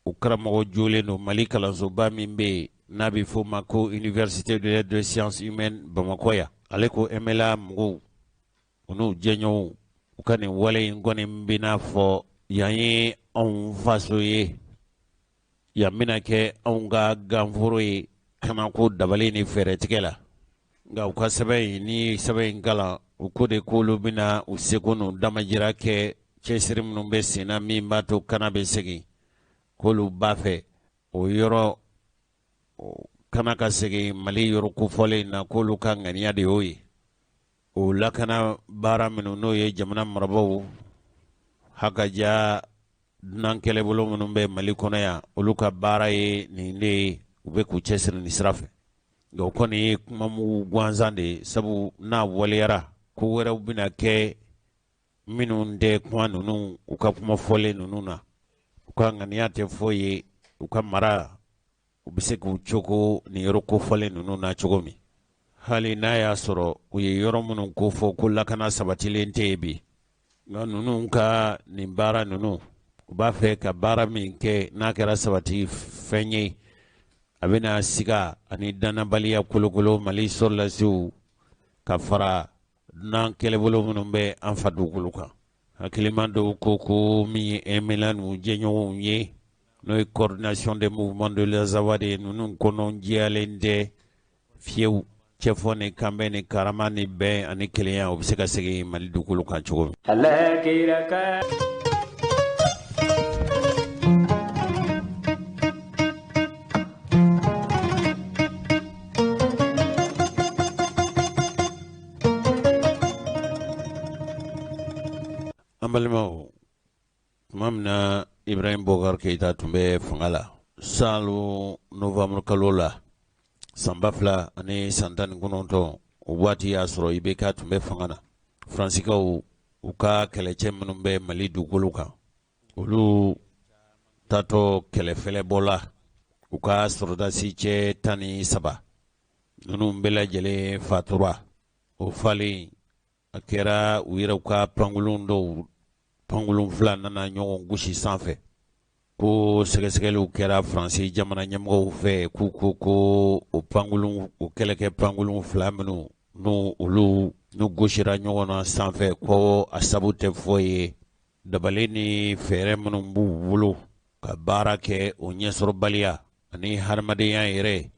o karamɔgɔ jolen don Mali kalansoba min bɛ yen n'a bɛ f'o ma ko Université de lettres de sciences humaines Bamakɔ yan. Ale ko MLA mɔgɔw u n'u jɛɲɔgɔnw, u ka nin wale in kɔni bɛ n'a fɔ yan ye anw faso ye, yan bɛna kɛ anw ka ganforo ye kanako dabali ni fɛɛrɛtigɛ la. Nka u ka sɛbɛn in ni sɛbɛn in kalan, u ko de k'olu bɛna u seko n'u damajira kɛ cɛsiri minnu bɛ sen na min b'a to kana bɛ segin, k'olu b'a fɛ o yɔrɔ kana ka segin Mali yɔrɔ kofɔlen in na, k'olu ka ŋaniya de y'o ye. O lakana baara minnu n'o ye jamana marabaaw hakaja dunan kɛlɛbolo minnu bɛ Mali kɔnɔ yan, olu ka baara ye nin de ye, u bɛ k'u cɛsiri nin sira fɛ. Nka o kɔni ye kuma mugu gansan de ye, sabu n'a waleyara, ko wɛrɛw bɛna kɛ minnu tɛ kuma ninnu, u ka kuma fɔlen ninnu na. U ka ŋaniya tɛ foyi ye, u ka mara u bɛ se k'u cogo nin yɔrɔ kofɔlen ninnu na cogo min, hali n'a y'a sɔrɔ u ye yɔrɔ minnu kofɔ ko lakana sabatilen tɛ yen bi. Nka ninnu ka nin baara ninnu, u b'a fɛ ka baara min kɛ, n'a kɛra sabati fɛn ye, a bɛna siga ani dannabaliya kolokolo Mali sɔrɔdasiw ka fara dunan kɛlɛbolo minnu bɛ an fa dugukolo kan. Hakilima dɔw ko ko min ye MLA n'u jɛɲɔgɔnw ye, n'o ye Coordination des mouvements de l'Azawad ye, ninnu kɔnɔ jɛyalen tɛ fiyewu cɛfɔ ni kanbɛn ni karama ni bɛn ani kelenya, o bɛ se ka segin Mali dugukolo kan cogo min. An balimaw, tuma min na Ibrahim Boubacar Keïta tun bɛ fanga la salon novembre kalo la san 2019, o waati y'a sɔrɔ IBK tun bɛ fanga na. Faransikaw u ka kɛlɛcɛ minnu bɛ Mali dugukolo kan, olu tatɔ kɛlɛfɛlɛbɔ la, u ka sɔrɔdasi cɛ 13 ninnu bɛɛ lajɛlen fatura. O falen a kɛra u yɛrɛw ka pankurun dɔw, pankurun fila nana ɲɔgɔn gosi sanfɛ, ko sɛgɛsɛgɛliw kɛra Faransi jamana ɲɛmɔgɔw fɛ, k'u ko ko o pankurun, o kɛlɛkɛ pankurun fila minnu n'u olu n'u gosira ɲɔgɔn na sanfɛ, ko a sabu tɛ foyi ye dabali ni fɛɛrɛ minnu b'u bolo ka baara kɛ, o ɲɛsɔrɔbaliya ani hadamadenya yɛrɛ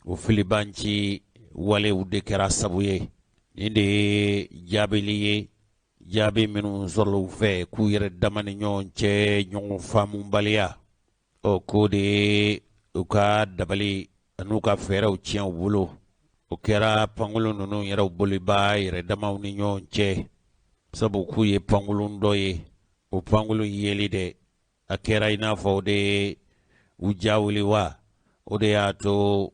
o filibanci walew de kɛra sabu ye. Nin de ye jaabili ye, jaabi minnu sɔrɔla u fɛ k'u yɛrɛ dama ni ɲɔgɔn cɛ ɲɔgɔn faamubaliya, ɔ k'o de ye u ka dabali an'u ka fɛɛrɛw tiɲɛ u bolo. O kɛra pankurun ninnu yɛrɛ boliba yɛrɛ damaw ni ɲɔgɔn cɛ, sabu k'u ye pankurun dɔ ye, o pankurun yeli dɛ, a kɛra i n'a fɔ o de ye u ja wuli wa, o de y'a to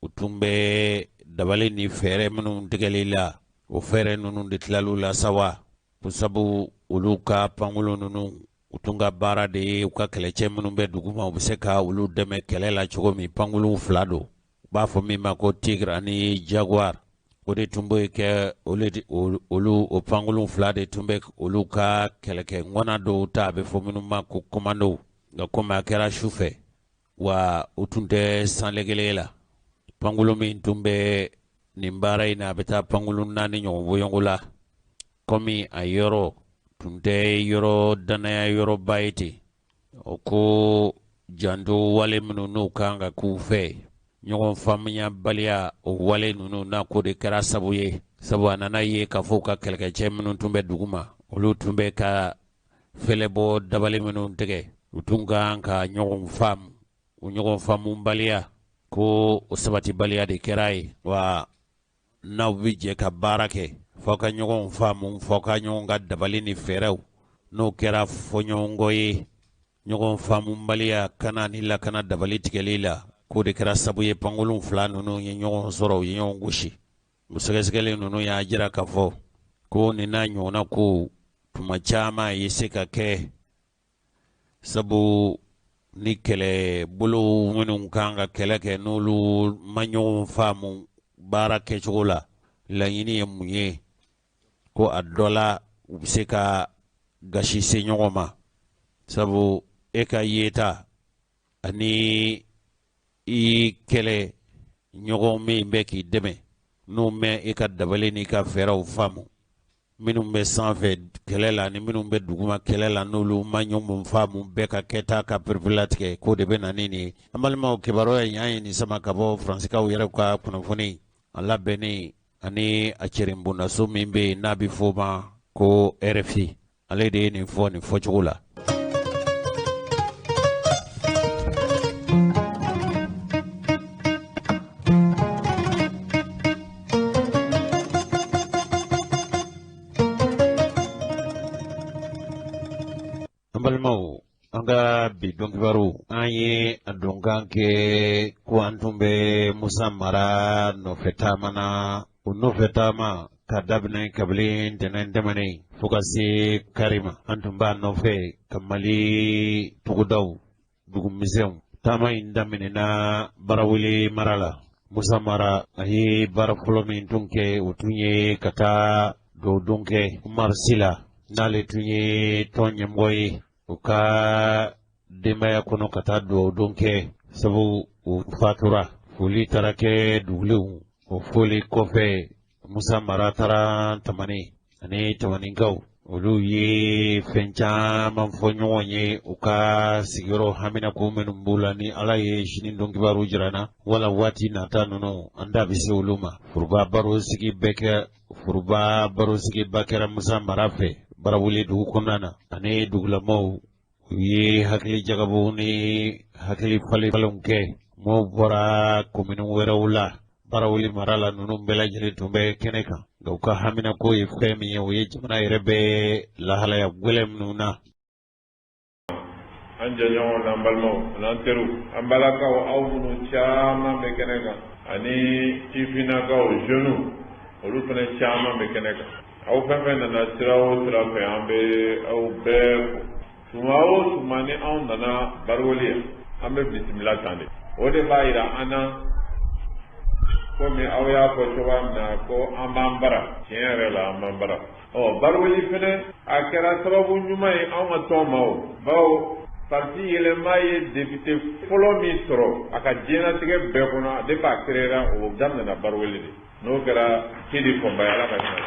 u tun bɛ dabali ni fɛɛrɛ minnu tigɛli la, o fɛɛrɛ ninnu de tilal'u la sa wa, ko sabu olu ka pankurun ninnu U tun ka baara de ye u ka kɛlɛcɛ minnu bɛ duguma, u bɛ se ka olu dɛmɛ kɛlɛ la cogo min. Pankurun fila don, u b'a fɔ min ma ko Tigre ani Jaguar. O de tun bɛ kɛ olu o pankurun fila de tun bɛ olu ka kɛlɛkɛ ŋɔna dɔw ta, a bɛ fɔ minnu ma ko komando. Nka komi a kɛra su fɛ wa, u tun tɛ sanlekele la. Pankurun min tun bɛ nin baara in na, a bɛ taa pankurun 4 ɲɔgɔn bɔɲɔgɔn la. Komi a yɔrɔ tun tɛ yɔrɔ dannaya yɔrɔba ye ten, o ko janto wale minnu n'u kan ka k'u fɛ, ɲɔgɔn faamuyabaliya o wale ninnu na, ko de kɛra sabu ye. Sabu a nana ye k'a fɔ u ka kɛlɛkɛcɛ minnu tun bɛ duguma, olu tun bɛ ka fɛlɛbɔ dabali minnu tigɛ, u tun kan ka ɲɔgɔn faamu. O ɲɔgɔn faamubaliya ko o sabatibaliya de kɛra ye. Wa n'aw bɛ jɛ ka baara kɛ, f'aw ka ɲɔgɔn faamu, f'aw ka ɲɔgɔn ka dabali ni fɛɛrɛw. N'o kɛra fɔɲɔgɔnkɔ ye, ɲɔgɔn faamubaliya kana ni lakana dabali tigɛli la, k'o de kɛra sabu ye pankurun fila ninnu ye ɲɔgɔn sɔrɔ, u ye ɲɔgɔn gosi. O sɛgɛsɛgɛli ninnu y'a jira k'a fɔ ko nin n'a ɲɔgɔnna ko tuma caman ye se ka kɛ, sabu ni kɛlɛbolo minnu kan ka kɛlɛ kɛ, n'olu ma ɲɔgɔn faamu baara kɛcogo la, laɲini ye mun ye, ko a dɔ la u bɛ se ka gasi se ɲɔgɔn ma. Sabu e ka yeta ani i kɛlɛ ɲɔgɔn min bɛ k'i dɛmɛ, n'u mɛn i ka dabali n'i ka fɛɛrɛw faamu, minnu bɛ sanfɛ kɛlɛ la ni minnu bɛ duguma kɛlɛ la, n'olu ma ɲɔgɔn faamu, bɛɛ ka kɛta ka pereperelatigɛ, k'o de bɛ na ni nin ye. An balimaw, kibaruya in, an ye nin sama ka bɔ Faransikaw yɛrɛ ka kunnafoni a labɛnnen ani a cɛrinbondaso min bɛ yen n'a bɛ fɔ o ma ko RFI, ale de ye nin fɔ nin fɔcogo la. An balimaw, an ka bi donkibaru, an ye a donkan kɛ ko an tun bɛ Musa Mara nɔfɛ taama na. O nɔfɛ taama ka daminɛ kabini ntɛnɛn tɛmɛnen fo ka se kari ma, an tun b'a nɔfɛ ka Mali togodaw, dugumisɛnw. Taama in daminɛna Barawele mara la. Musa Mara, a ye baara fɔlɔ min tun kɛ, o tun ye ka taa dɔwdon kɛ Umar Sila, n'ale tun ye tɔn ɲɛmɔgɔ ye, u ka denbaya kɔnɔ, ka taa dugawudon kɛ, sabu u fatura. Foli taara kɛ dugulenw. O foli kɔfɛ, Musa Mara taara Tamani ani Tamaninkaw. Olu ye fɛn caman fɔ ɲɔgɔn ye, u ka sigiyɔrɔ haminako minnu b'u la. Ni Ala ye sini don kibaru jira na wala waati nata ninnu, an da bɛ se olu ma. Foroba baro sigi bɛɛ kɛ, foroba baro sigiba kɛra Musa Mara fɛ Barawele dugu kɔnɔna na ani dugulamɔgɔw. U ye hakili jagabɔw ni hakili falenfalenw kɛ. Maaw bɔra komini wɛrɛw la Barawele mara la, ninnu bɛɛ lajɛlen tun bɛ kɛnɛ kan. Nka u ka haminako ye fɛn min ye, o ye jamana yɛrɛ bɛ lahalaya gɛlɛn minnu na. An jɛɲɔgɔnw n'an balimaw an'an teriw, an balakaw, aw minnu caman bɛ kɛnɛ kan, ani sifinnakaw, jeunes, olu fana caman bɛ kɛnɛ kan. Aw fɛn fɛn nana sira o sira fɛ, an bɛ aw bɛɛ fo. Tuma o tuma ni anw nana Baraweli yan, an bɛ bisimila tan de. O de b'a yira an na, komi aw y'a fɔ cogoya min na ko an b'an bara, tiɲɛ yɛrɛ la, an b'an bara. Ɔ Baraweli fɛnɛ, a kɛra sababu ɲuman ye anw ka tɔn ma o, bawo parti Yɛlɛma ye député fɔlɔ min sɔrɔ a ka diɲɛlatigɛ bɛɛ kɔnɔ depuis a créera, o daminɛna Baraweli de. N'o kɛra Sidi Fɔnba ye, Ala ka hinɛ.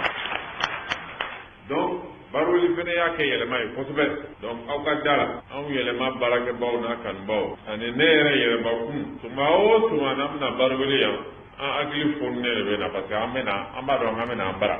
Donc Baraweli fɛnɛ y'a kɛ yɛlɛma ye kosɛbɛ. Donc aw ka da la, anw Yɛlɛma baarakɛbaw n'a kanubaw ani ne yɛrɛ yɛrɛbakun, tuma o tuma n'an bɛna Baraweli yan, an hakili fununen de bɛ na, parce que an bɛna, an b'a dɔn k'an bɛna an bara.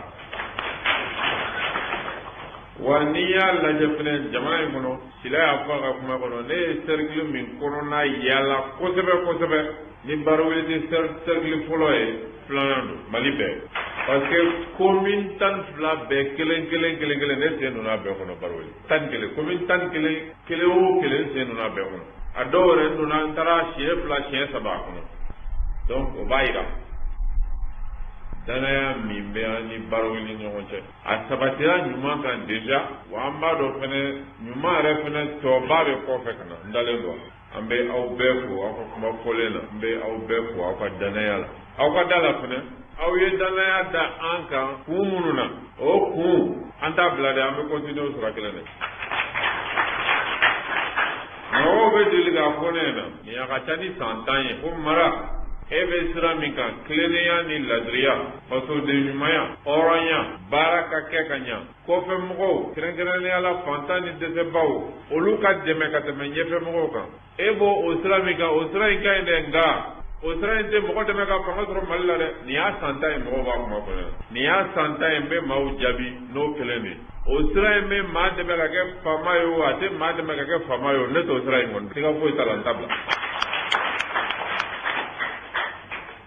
Wa n'i y'a lajɛ fɛnɛ jamana in kɔnɔ, Sila y'a fɔ a ka kuma kɔnɔ, ne ye cercle min kɔnɔna yaala kosɛbɛ kosɛbɛ, ni Baraweli tɛ cercle fɔlɔ ye, filanan don Mali bɛɛ, parce que commune 12 bɛɛ kelen kelen kelen kelen, ne sen donna a bɛɛ kɔnɔ. Baraweli 11, commune 11, kelen o kelen, sen donna a bɛɛ kɔnɔ. A dɔw yɛrɛ, n donna, n taara siɲɛ fila, siɲɛ saba a kɔnɔ. Donc o b'a yira Danaya min bɛ an ni Baraweli ɲɔgɔn cɛ, a sabatira ɲuman kan déjà, wa an b'a dɔn fɛnɛ ɲuman yɛrɛ fɛnɛ tɔba bɛ kɔfɛ ka na. N dalen don, an bɛ aw bɛɛ fo aw ka kuma fɔlen na, n bɛ aw bɛɛ fo aw ka danaya la. Aw ka da la fɛnɛ, aw ye danaya da an kan kun minnu na, o kun an t'a bila dɛ, an bɛ continuer o sira kelen dɛ. Mɔgɔw bɛ deli k'a fɔ ne ɲɛna, nin a ka ca ni san 10 ye, ko Mara, e bɛ sira min kan, tilennenya ni ladiriya, fasoden ɲumanya, hɔrɔnya, baara ka kɛ ka ɲa, kɔfɛ mɔgɔw, kɛrɛnkɛrɛnnenya la fantan ni dɛsɛbaw, olu ka dɛmɛ ka tɛmɛ ɲɛfɛ mɔgɔw kan, e b'o o sira min kan, o sira in ka ɲi dɛ, nka o sira in tɛ mɔgɔ dɛmɛ ka fanga sɔrɔ Mali la dɛ. Nin y'a san 10 ye mɔgɔw b'a kuma fɔ ne ɲɛna, nin y'a san 10 ye n bɛ maaw jaabi n'o kelen de ye. O sira in bɛ maa dɛmɛ ka kɛ faama ye o, a tɛ maa dɛmɛ ka kɛ faama ye o, ne t'o sira in kɔni, siga foyi t'a la, n t'a bila.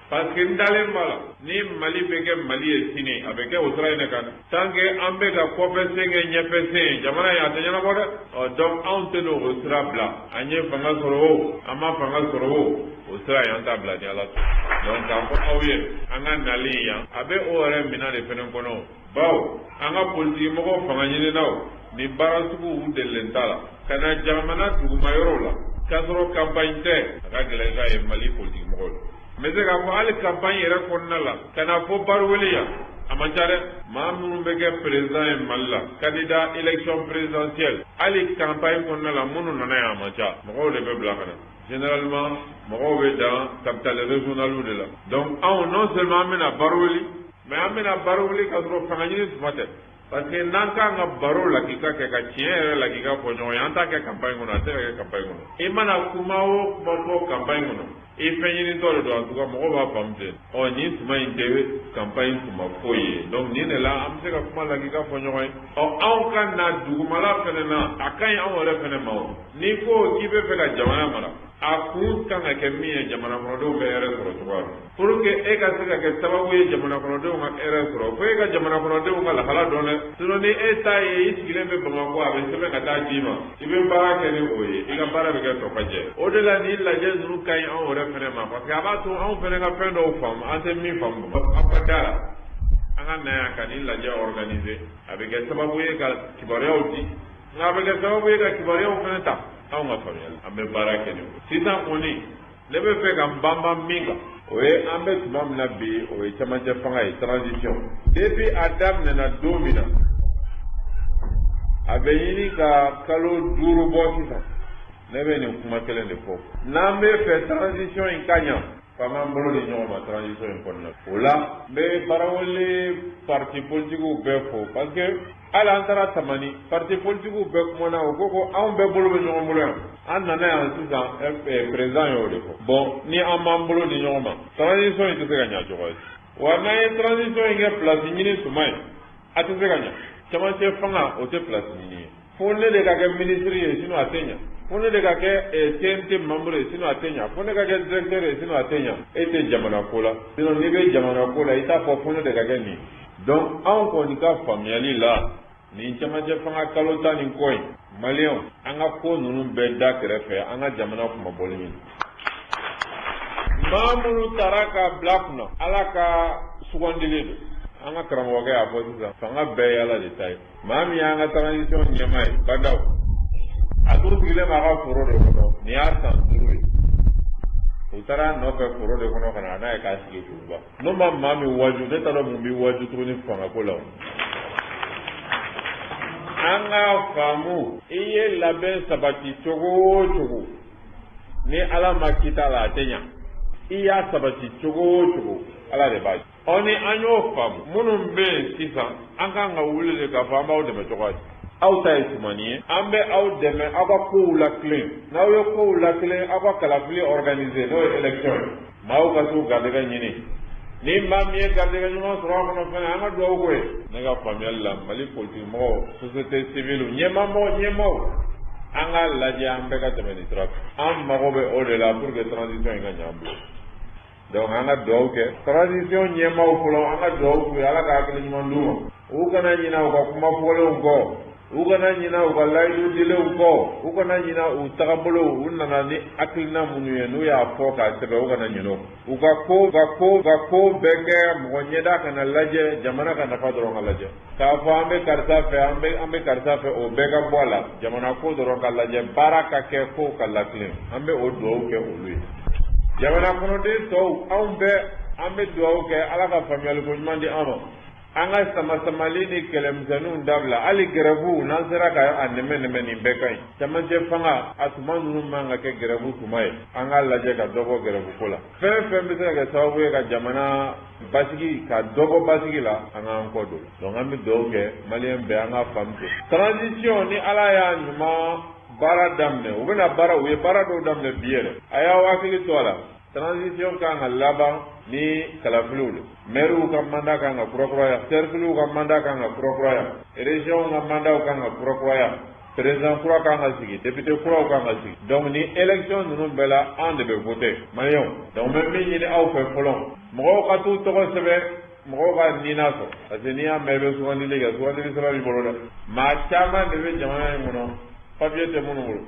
Parce que n dalen b'a la, ni Mali bɛ kɛ Mali ye sini, a bɛ kɛ o sira in de kan dɛ. Tant que an bɛ ka kɔfɛ sen kɛ ɲɛfɛ sen ye, jamana in a tɛ ɲɛnabɔ dɛ. Ɔ donc anw tɛ n'o sira bila. An ye fanga sɔrɔ o, an ma fanga sɔrɔ o, o sira in an t'a bila ni Ala sɔnna. Donc k'a fɔ aw ye, an ka nalen yan, a bɛ o yɛrɛ minɛn de fɛnɛ kɔnɔ. Bawo an ka politiki mɔgɔw, fanga ɲininaw, nin baara sugu u delilen t'a la. Ka na jamana duguma yɔrɔw la, k'a sɔrɔ campagne tɛ, a ka gɛlɛn i k'a ye Mali politiki mɔgɔw la. N bɛ se k'a fɔ hali campagne yɛrɛ kɔnɔna la, ka na fɔ Baraweli yan, a man ca dɛ. Maa minnu bɛ kɛ président ye Mali la, candidat élection présidentielle, hali campagne kɔnɔna la minnu nana yan, a man ca. Mɔgɔw de bɛ bila ka na. Généralement mɔgɔw bɛ dan capitale régionale de la. Donc anw, non seulement an bɛna Baraweli, mais an bɛna Baraweli ka sɔrɔ fanga ɲini tuma tɛ. Parce que n'an kan ka baro lakika kɛ, ka tiɲɛ yɛrɛ lakika fɔ ɲɔgɔn ye, an t'a kɛ campagne kɔnɔ, a tɛ ka kɛ campagne kɔnɔ. I mana kuma o kuma fɔ campagne kɔnɔ, i fɛn ɲinitɔ de don, en tout cas mɔgɔw b'a faamu ten. Ɔ nin tuma in tɛ campagne tuma foyi ye, donc nin de la an bɛ se ka kuma lakika fɔ ɲɔgɔn ye. Ɔ anw ka na dugumala fɛnɛ na, a ka ɲi anw yɛrɛ fɛnɛ ma o. N'i ko k'i bɛ fɛ ka jamana mara, a kun kan ka kɛ min ye, jamana kɔnɔdenw bɛ hɛrɛ sɔrɔ cogoya min. Pour que e ka se ka kɛ sababu ye jamana kɔnɔdenw ka hɛrɛ sɔrɔ, fo e ka jamana kɔnɔdenw ka lahala dɔn dɛ. Sinon ni e ta ye i sigilen bɛ Bamakɔ, a bɛ sɛbɛn ka taa d'i ma, i bɛ baara kɛ ni o ye, i ka baara bɛ kɛ tɔ ka jɛ. O de la nin lajɛ ninnu ka ɲi anw yɛrɛ fɛnɛ ma, parce que a b'a to anw fɛnɛ ka fɛn dɔw faamu, an tɛ min faamu. Aw ka da la, an ka na yan ka nin lajɛ organiser, a bɛ kɛ sababu ye ka kibaruyaw di, nka a bɛ kɛ sababu ye ka kibaruyaw fɛnɛ ta anw ka faamuyali. An bɛ baara kɛ ni o. Sisan kɔni ne bɛ fɛ ka n banban min kan, o ye an bɛ tuma min na bi, o ye cɛmancɛ fanga ye, transition. Depuis a daminɛna don min na, a bɛ ɲini ka kalo 5 bɔ sisan, ne bɛ nin kuma kelen de fɔ. N'an bɛ fɛ transition in ka ɲa, f'an k'an bolo di ɲɔgɔn ma transition in kɔnɔna. O la n bɛ Barawele parti politikiw bɛɛ fo, parce que hali an taara Tamani, parti politikiw bɛɛ kumana, o ko ko anw bɛɛ bolo bɛ ɲɔgɔn bolo yan. An nana yan sisan, président y'o de fɔ. Bon, ni an m'an bolo di ɲɔgɔn ma, transition in tɛ se ka ɲa cogo si. Wa n'an ye transition in kɛ place ɲini tuma ye, a tɛ se ka ɲa. Cɛmancɛ fanga, o tɛ place ɲini ye. Fo ne de ka kɛ ministre ye, sinon a tɛ ɲa. Fo ne de ka kɛ CNT membre ye, sinon a tɛ ɲa. Fo ne ka kɛ directeur ye, sinon a tɛ ɲa. E tɛ jamana ko la, sinon n'i bɛ jamana ko la, i t'a fɔ fo ne de ka kɛ nin. Donc anw kɔni ka faamuyali la, nin cɛmancɛ fanga kalo 10 nin kɔ in, maliyɛnw, an ka ko ninnu bɛɛ da kɛrɛfɛ, an ka jamana kunmabɔli ɲini. Maa minnu taara ka bila kunna, Ala ka sugandili don. An ka karamɔgɔkɛ y'a fɔ sisan, fanga bɛɛ ye Ala de ta ye. Maa min y'an ka transition ɲɛmaa ye, Badaw, a tun sigilen b'a ka foro de kɔnɔ, nin y'a san 5 ye. U taara a nɔfɛ foro de kɔnɔ ka na n'a ye k'a sigi duguba. N'o ma maa min waju, ne t'a dɔn mun b'i waju tuguni fangako la o. An k'a faamu, i ye labɛn sabati cogo o cogo, ni Ala ma kita la, a tɛ ɲa. I y'a sabati cogo o cogo, Ala de b'a. Ɔ ni an y'o faamu, minnu bɛ yen sisan, an kan ka wuli de k'a fɔ an b'aw dɛmɛ cogo di. Aw ta ye tumani ye, an bɛ aw dɛmɛ aw ka kow lakilen. N'aw ye kow lakilen, aw ka kalafili organiser, n'o ye élection ye, maaw ka t'u garijɛgɛ ɲini. Ni maa min ye garijɛgɛ ɲuman sɔrɔ a kɔnɔ fɛnɛ, an ka dugawu k'o ye. Ne ka faamuyali la, Mali politique mɔgɔw, société civile, ɲɛmaamɔgɔ, ɲɛmaaw, an k'a lajɛ an bɛɛ ka tɛmɛ nin sira fɛ. An mago bɛ o de la pour que transition in ka ɲɛ an bolo. Donc an ka dugawu kɛ transition ɲɛmaaw fɔlɔ, an ka dugawu k'u ye, Ala ka hakili ɲuman d'u ma, u kana ɲinɛ u ka kuma fɔlenw kɔ. U kana ɲina u ka layidu dilenw kɔ, u kana ɲina u tagabolow, u nana ni hakilina minnu ye n'u y'a fɔ k'a sɛbɛn, u kana ɲinɛ o kɔ. U ka ko ka ko ka ko bɛɛ kɛ mɔgɔ ɲɛda kana lajɛ, jamana ka nafa dɔrɔn ka lajɛ. K'a fɔ an bɛ karisa fɛ, an bɛ karisa fɛ, o bɛɛ ka bɔ a la. Jamana ko dɔrɔn ka lajɛ, baara ka kɛ, kow ka latilen. An bɛ o dugawu kɛ olu ye. Jamana kɔnɔden tɔw, anw bɛɛ, an bɛ dugawu kɛ Ala ka faamuyaliko ɲuman di an ma. An ka sama-samali ni kɛlɛmisɛnninw dabila, hali grève n'an sera ka a nɛmɛ nɛmɛ, nin bɛɛ ka ɲi. Camancɛ fanga a tuma ninnu man ka kɛ grève tuma ye. An k'a lajɛ ka dɔ bɔ grève ko la. Fɛn fɛn bɛ se ka kɛ sababu ye ka jamana basigi, ka dɔ bɔ basigi la, an k'an kɔ don. Donc an bɛ dugawu kɛ maliyɛn bɛɛ, an k'a faamu ten. Transition ni Ala y'a ɲuman baara daminɛ, u bɛna baara, u ye baara dɔw daminɛ bi yɛrɛ. A y'aw hakili to a la. Transition kan ka laban ni kalafiliw de. Maires ka mandat kan ka kurakuraya, cercles ka mandat kan ka kurakuraya, régions ka mandat kan ka kurakuraya, président kura kan ka sigi, député kuraw kan ka sigi. Donc ni élection ninnu bɛɛ la, an de bɛ voter, maliyɛnw. Donc n bɛ min ɲini aw fɛ fɔlɔ, mɔgɔw ka t'u tɔgɔ sɛbɛn, mɔgɔw ka nina sɔrɔ, parce que n'i y'a mɛn i bɛ sugandili kɛ, sugandili sɛbɛn b'i bolo dɛ. Maa caman de bɛ jamana in kɔnɔ, papier tɛ minnu bolo,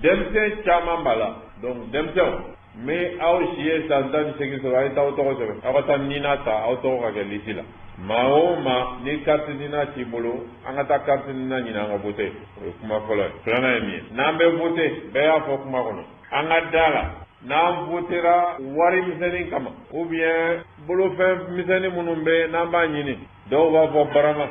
denmisɛn caman b'a la. Donc denmisɛnw ni aw si ye san 18 sɔrɔ, a ye t'aw tɔgɔ sɛbɛn, aw ka taa nina ta, aw tɔgɔ ka kɛ liste la. Maa o maa ni carte nina t'i bolo, an ka taa carte nina ɲini, an ka voter. O ye kuma fɔlɔ ye. Filanan ye min ye, n'an bɛ voter, bɛɛ y'a fɔ kuma kɔnɔ, an ka da la n'an votera wari misɛnnin kama ou bien bolofɛn misɛnnin minnu bɛ n'an b'a ɲini, dɔw b'a fɔ barama,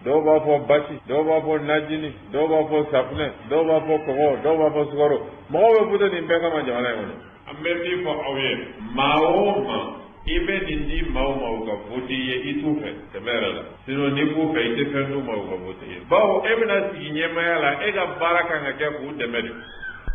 dɔw b'a fɔ basi, dɔw b'a fɔ najini, dɔw b'a fɔ safunɛ, dɔw b'a fɔ kɔgɔ, dɔw b'a fɔ sukaro, mɔgɔw bɛ voter nin bɛɛ kama jamana in kɔnɔ. An bɛ min fɔ aw ye, maa o maa i bɛ nin di maaw ma u ka voter ye, i t'u fɛ tɛmɛ yɛrɛ la. Sinon n'i b'u fɛ, i tɛ fɛn d'u ma u ka voter ye, bawo e bɛna sigi ɲɛmaaya la, e ka baara kan ka kɛ k'u dɛmɛ de.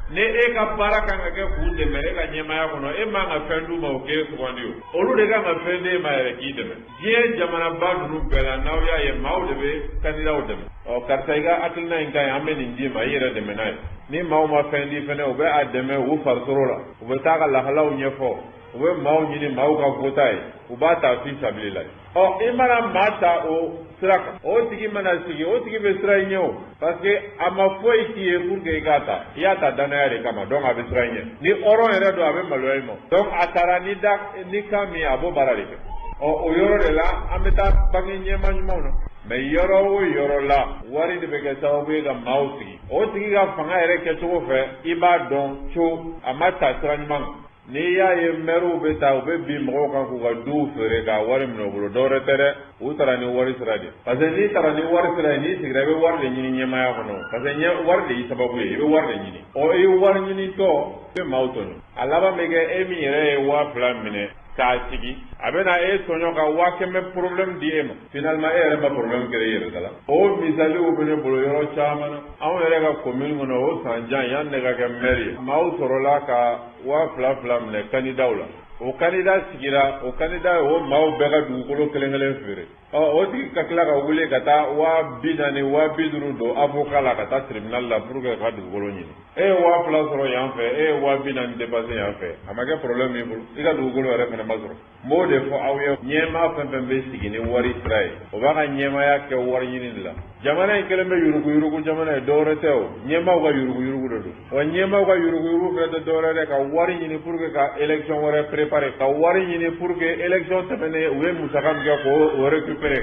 Ni e ka baara kan ka kɛ k'u dɛmɛ e ka ɲɛmaaya kɔnɔ, e man ka fɛn d'u ma o k'e sugandi. O olu de kan ka fɛn d'e ma yɛrɛ k'i dɛmɛ. Diɲɛ jamanaba ninnu bɛɛ la, n'aw y'a ye, maaw de bɛ kandidaw dɛmɛ. Ɔ karisa, i ka hakilina in ka ɲi, an bɛ nin d'i ma, i yɛrɛ dɛmɛ n'a ye. Ni maaw ma fɛn di fɛnɛ, u bɛ a dɛmɛ u farisoro la, u bɛ taa ka lahalaw ɲɛfɔ, u bɛ maaw ɲini maaw ka voter ye, u b'a ta fi sabili la. Ɔ i mana maa ta o sira kan, o tigi mana sigi, o tigi bɛ siran i ɲɛ o, parce que a ma foyi k'i ye pour que i k'a ta, i y'a ta danaya de kama. Donc a bɛ siran i ɲɛ. Ni hɔrɔn yɛrɛ don, a bɛ maloya i ma. Donc a taara ni da ni kan min ye, a b'o baara de kɛ. Ɔ o yɔrɔ de la, an bɛ taa bange ɲɛma ɲumanw na. Mais yɔrɔ o yɔrɔ la, wari de bɛ kɛ sababu ye ka maaw sigi, o tigi ka fanga yɛrɛ kɛcogo fɛ, i b'a dɔn co a ma ta sira ɲuman kan. N'i y'a ye mɛriw bɛ taa, u bɛ bin mɔgɔw kan k'u ka duw feere k'a wari minɛ u bolo, dɔwɛrɛ tɛ dɛ, u taara ni wari sira de. Parce que n'i taara ni wari sira ye, n'i sigira, i bɛ wari de ɲini ɲɛmaaya kɔnɔ, parce que ɲɛ wari de y'i sababu ye, i bɛ wari de ɲini. Ɔ i wari ɲinitɔ, i bɛ maaw tɔɲɔ. A laban bɛ kɛ e min yɛrɛ ye 2000 minɛ k'a sigi, a bɛ na e tɔɲɔ ka 100 000 problème di e ma. Finalement e yɛrɛ ma problème kɛra i yɛrɛ da la. O misaliw bɛ ne bolo yɔrɔ caman na. Anw yɛrɛ ka commune kɔnɔ, o san jan yanni ne ka kɛ maire ye, maaw sɔrɔla ka 2000 2000 minɛ candidat la. O candidat sigira, o candidat ye o maaw bɛɛ ka dugukolo kelen kelen feere. Ɔ o tigi ka tila ka wuli ka taa 40 000, 50 000 don avocat la ka taa tribunal la pour que ka dugukolo ɲini. E ye 2000 sɔrɔ yan fɛ, e ye 40 000 dépenser yan fɛ, a ma kɛ problème y'i bolo, i ka dugukolo yɛrɛ fana ma sɔrɔ. N b'o de fɔ aw ye, ɲɛmaa fɛn fɛn bɛ sigi ni wari sira ye, o b'a ka ɲɛmaaya kɛ wari ɲini de la. Jamana in kɛlen bɛ yuruguyurugu jamana ye, dɔwɛrɛ tɛ o, ɲɛmaaw ka yuruguyurugu de don. Wa ɲɛmaaw ka yuruguyurugu fɛnɛ tɛ dɔwɛrɛ dɛ, ka wari ɲini pour que ka élection wɛrɛ préparer, ka wari ɲini pour que élection tɛmɛnen u ye musaka min kɛ k'o récupérer,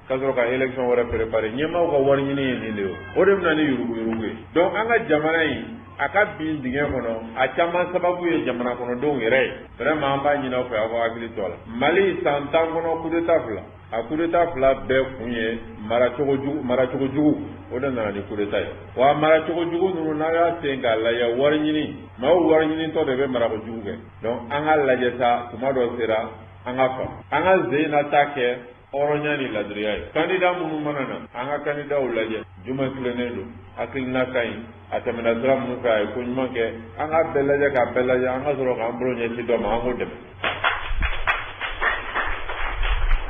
ka sɔrɔ ka élection wɛrɛ préparer. Ɲɛmaaw ka wari ɲini ye nin de ye, o de bɛ na ni yuruguyurugu ye. Donc an ka jamana in a ka bin dingɛ kɔnɔ, a caman sababu ye jamana kɔnɔdenw yɛrɛ ye. Vraiment an b'a ɲini aw fɛ, aw ka hakili to a la. Mali san 10 kɔnɔ, coup d'état fila, a coup d'état fila bɛɛ kun ye maracogo jugu. Maracogo jugu, o de nana ni coup d'état ye. Wa maracogo jugu ninnu, n'a y'a sen k'a lajɛ, wari ɲini, maaw wari ɲinitɔ de bɛ marako jugu kɛ. Donc an ka lajɛ sa, tuma dɔ sera an ka faamu, an ka zen na ta kɛ hɔrɔnya ni ladiriya ye. Candidat minnu mana na, an ka candidatw lajɛ, jumɛn tilennen don, hakilina ka ɲi, a tɛmɛna sira minnu fɛ, a ye ko ɲuman kɛ, an ka bɛɛ lajɛ, k'a bɛɛ lajɛ, an ka sɔrɔ k'an bolo ɲɛsin dɔ ma, an k'o dɛmɛ.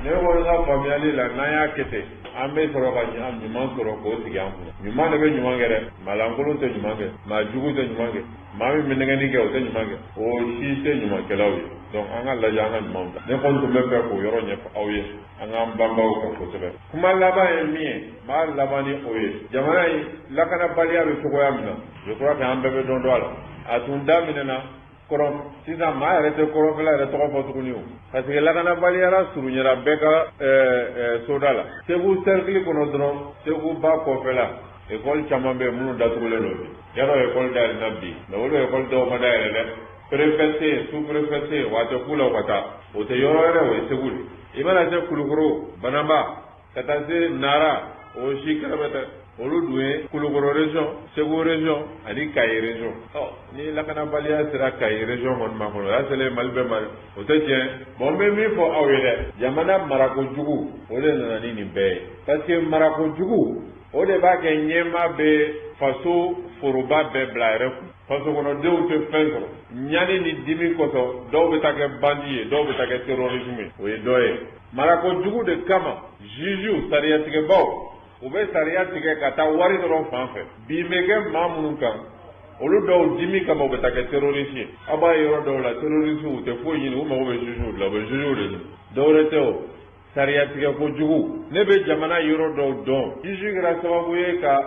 Ne kɔni ka faamuyali la, n'an y'a kɛ ten, an bɛ sɔrɔ ka ɲuman sɔrɔ k'o sigi an kunna. Ɲuman de bɛ ɲuman kɛ dɛ, maa lankolon tɛ ɲuman kɛ, maa jugu tɛ ɲuman kɛ, maa min bɛ nɛgɛnni kɛ o tɛ ɲuman kɛ, o si tɛ ɲumankɛlaw ye. Donc an ka lajɛ an ka ɲumanw ta. Ne kɔni tun bɛ fɛ k'o yɔrɔ ɲɛfɔ aw ye, an k'an banba o kan kosɛbɛ. Kuma laban ye min ye, n b'a laban ni o ye. Jamana in lakanabaliya bɛ cogoya min na, je crois que an bɛɛ bɛ dɔn dɔn a la. A tun daminɛna kɔrɔn, sisan maa yɛrɛ tɛ kɔrɔnfɛla yɛrɛ tɔgɔ fɔ tuguni o, parce que lakanabaliya surunyara bɛɛ ka soda la. Segu cercle kɔnɔ dɔrɔn, Segu ba kɔfɛla, ekɔli caman bɛ yen minnu datugulen don bi. Yarɔ ekɔli dayɛlɛnna bi, mais olu ekɔli dɔw ma dayɛlɛ dɛ. Préfet tɛ yen, sous préfet tɛ yen, wa a tɛ k'u la u ka taa. O tɛ yɔrɔ wɛrɛ, o ye Segu de. I mana se Kulukoro, Banamba, ka taa se Nara, o si kɛrɛfɛ tɛ. Olu dun ye Kulukoro région, Segu région ani Kayi région. Ɔ ni lakanabaliya sera Kayi région kɔni ma kɔnɔ, o y'a selen Mali bɛɛ ma dɛ. O tɛ tiɲɛ. Bon, n bɛ min fɔ aw ye dɛ, jamana marako jugu, o de nana ni nin bɛɛ ye. Parce que marako jugu, o de b'a kɛ ɲɛmaa bɛ faso foroba bɛɛ bila a yɛrɛ kun. Faso kɔnɔdenw tɛ fɛn sɔrɔ. Ɲani ni dimi kosɔn, dɔw bɛ taa kɛ bandi ye, dɔw bɛ taa kɛ terrorisme ye. O ye dɔ ye. Marako jugu de kama, juges, sariyatigɛbaw, u bɛ sariya tigɛ ka taa wari dɔrɔn fan fɛ. Bin bɛ kɛ maa minnu kan, olu dɔw dimi kama u bɛ taa kɛ terroriste ye. Aw b'a ye yɔrɔ dɔw la, terroriste u tɛ foyi ɲini, u mago bɛ juges de la, u bɛ juges de ɲini. Dɔwɛrɛ tɛ o, sariya tigɛ kojugu. Ne bɛ jamana yɔrɔ dɔw dɔn, juge kɛra sababu ye ka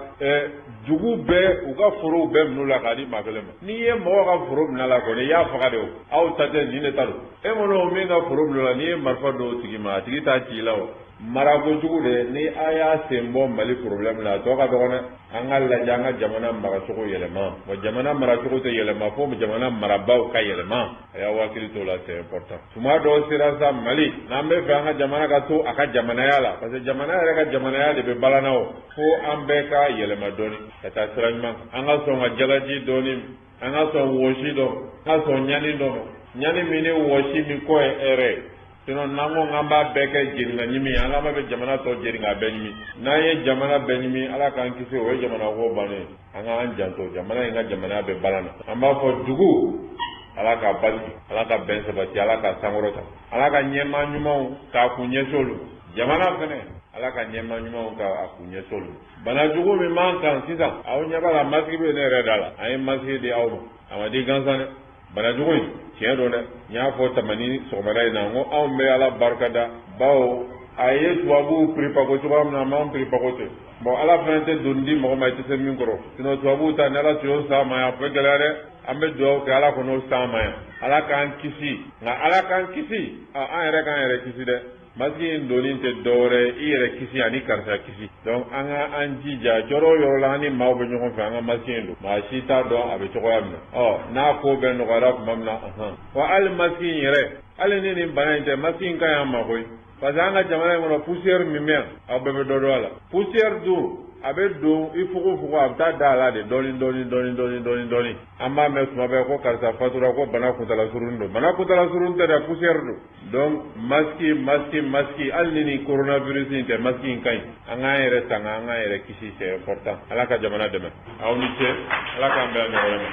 dugu bɛɛ u ka forow bɛɛ minɛ u la k'a di maa kelen ma. N'i ye mɔgɔ ka foro minɛ a la kɔni, i y'a faga de o. Aw ta tɛ, nin de ta don. E mana min ka foro minɛ o la, n'i ye marifa don o tigi ma, a tigi t'a ci i la o. Marako jugu de, ni a y'a sen bɔ Mali problème la, a tɔ ka dɔgɔn dɛ. An ka lajɛ an ka jamana maracogo yɛlɛma. Wa jamana maracogo tɛ yɛlɛma fo jamana marabaaw ka yɛlɛma. A y'aw hakili t'o la, c'est important. Tuma dɔw sera sa Mali, n'an bɛ fɛ an ka jamana ka to a ka jamanaya la, parce que jamana yɛrɛ ka jamanaya de bɛ balana o, fo an bɛɛ ka yɛlɛma dɔɔni ka taa sira ɲuman kan. An ka sɔn ka jalaji dɔɔni, an ka sɔn wɔsi dɔ, an ka sɔn ɲani dɔ ma. Ɲani min ni wɔsi min kɔ ye hɛrɛ ye. Sinon n'an ko k'an b'a bɛɛ kɛ jeni ka ɲimi, an laban bɛ jamana tɔ jeni k'a bɛɛ ɲimi. N'an ye jamana bɛɛ ɲimi, Ala k'an kisi, o ye jamana ko bannen ye. An k'an janto, jamana in ka jamanaya bɛ balan na. An b'a fɔ dugu, Ala k'a basigi, Ala ka bɛn sabati, Ala ka sankɔrɔta, Ala ka ɲɛmaa ɲumanw k'a kun ɲɛsin olu. Jamana fɛnɛ, Ala ka ɲɛmaa ɲumanw k'a kun ɲɛsin olu. Bana jugu min b'an kan sisan, aw ɲɛ b'a la, masque bɛ ne yɛrɛ da la. An ye masque di aw ma, a ma di gansan dɛ. Bana jugu in tiɲɛ don dɛ. N y'a fɔ Tamani sɔgɔmada in na, n ko anw bɛ Ala barika da, bawo a ye tubabuw piripako cogoya min na, a m'anw piripako ten. Bon, Ala fana tɛ doni di mɔgɔ ma i tɛ se min kɔrɔ. Sinon tubabuw ta, ni Ala tun y'o s'an ma yan, a tun bɛ gɛlɛya dɛ. An bɛ dugawu kɛ Ala kɔn'o s'an ma yan. Ala k'an kisi, nka Ala k'an kisi, an yɛrɛ k'an yɛrɛ kisi dɛ. Masque in donni tɛ dɔwɛrɛ ye, i yɛrɛ kisi ani karisa kisi. Donc an ka an jija, yɔrɔ o yɔrɔ la an ni maaw bɛ ɲɔgɔn fɛ, an ka masque in don. Maa si t'a dɔn a bɛ cogoya min na. Ɔ n'a ko bɛɛ nɔgɔyara tuma min na, ɔhɔn. Wa hali masque in yɛrɛ, hali ni nin bana in tɛ, masque in ka ɲi an ma koyi. Parce que an ka jamana in kɔnɔ, poussière min bɛ yan, aw bɛɛ bɛ dɔ dɔn a la. Poussière dun, a bɛ don i fogofogo, a bɛ taa da a la de dɔɔni dɔɔni dɔɔni dɔɔni dɔɔni dɔɔni. An b'a mɛn tuma bɛɛ ko karisa fatura, ko bana kuntala surun don. Bana kuntala surun tɛ dɛ, poussière don. Donc masque, masque, masque, hali ni nin coronavirus in tɛ, masque in ka ɲi. An k'an yɛrɛ tanga, an k'an yɛrɛ kisi, c'est important. Ala ka jamana dɛmɛ. Aw ni ce, Ala k'an bɛn a ɲɔgɔn ma.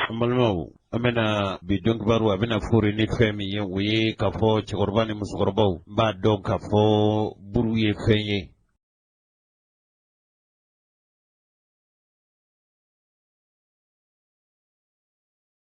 An balimaw, an bɛna bi don kibaru, a bɛna fori ni fɛn min ye, o ye k'a fɔ cɛkɔrɔba ni musokɔrɔbaw b'a dɔn k'a fɔ buru ye fɛn ye.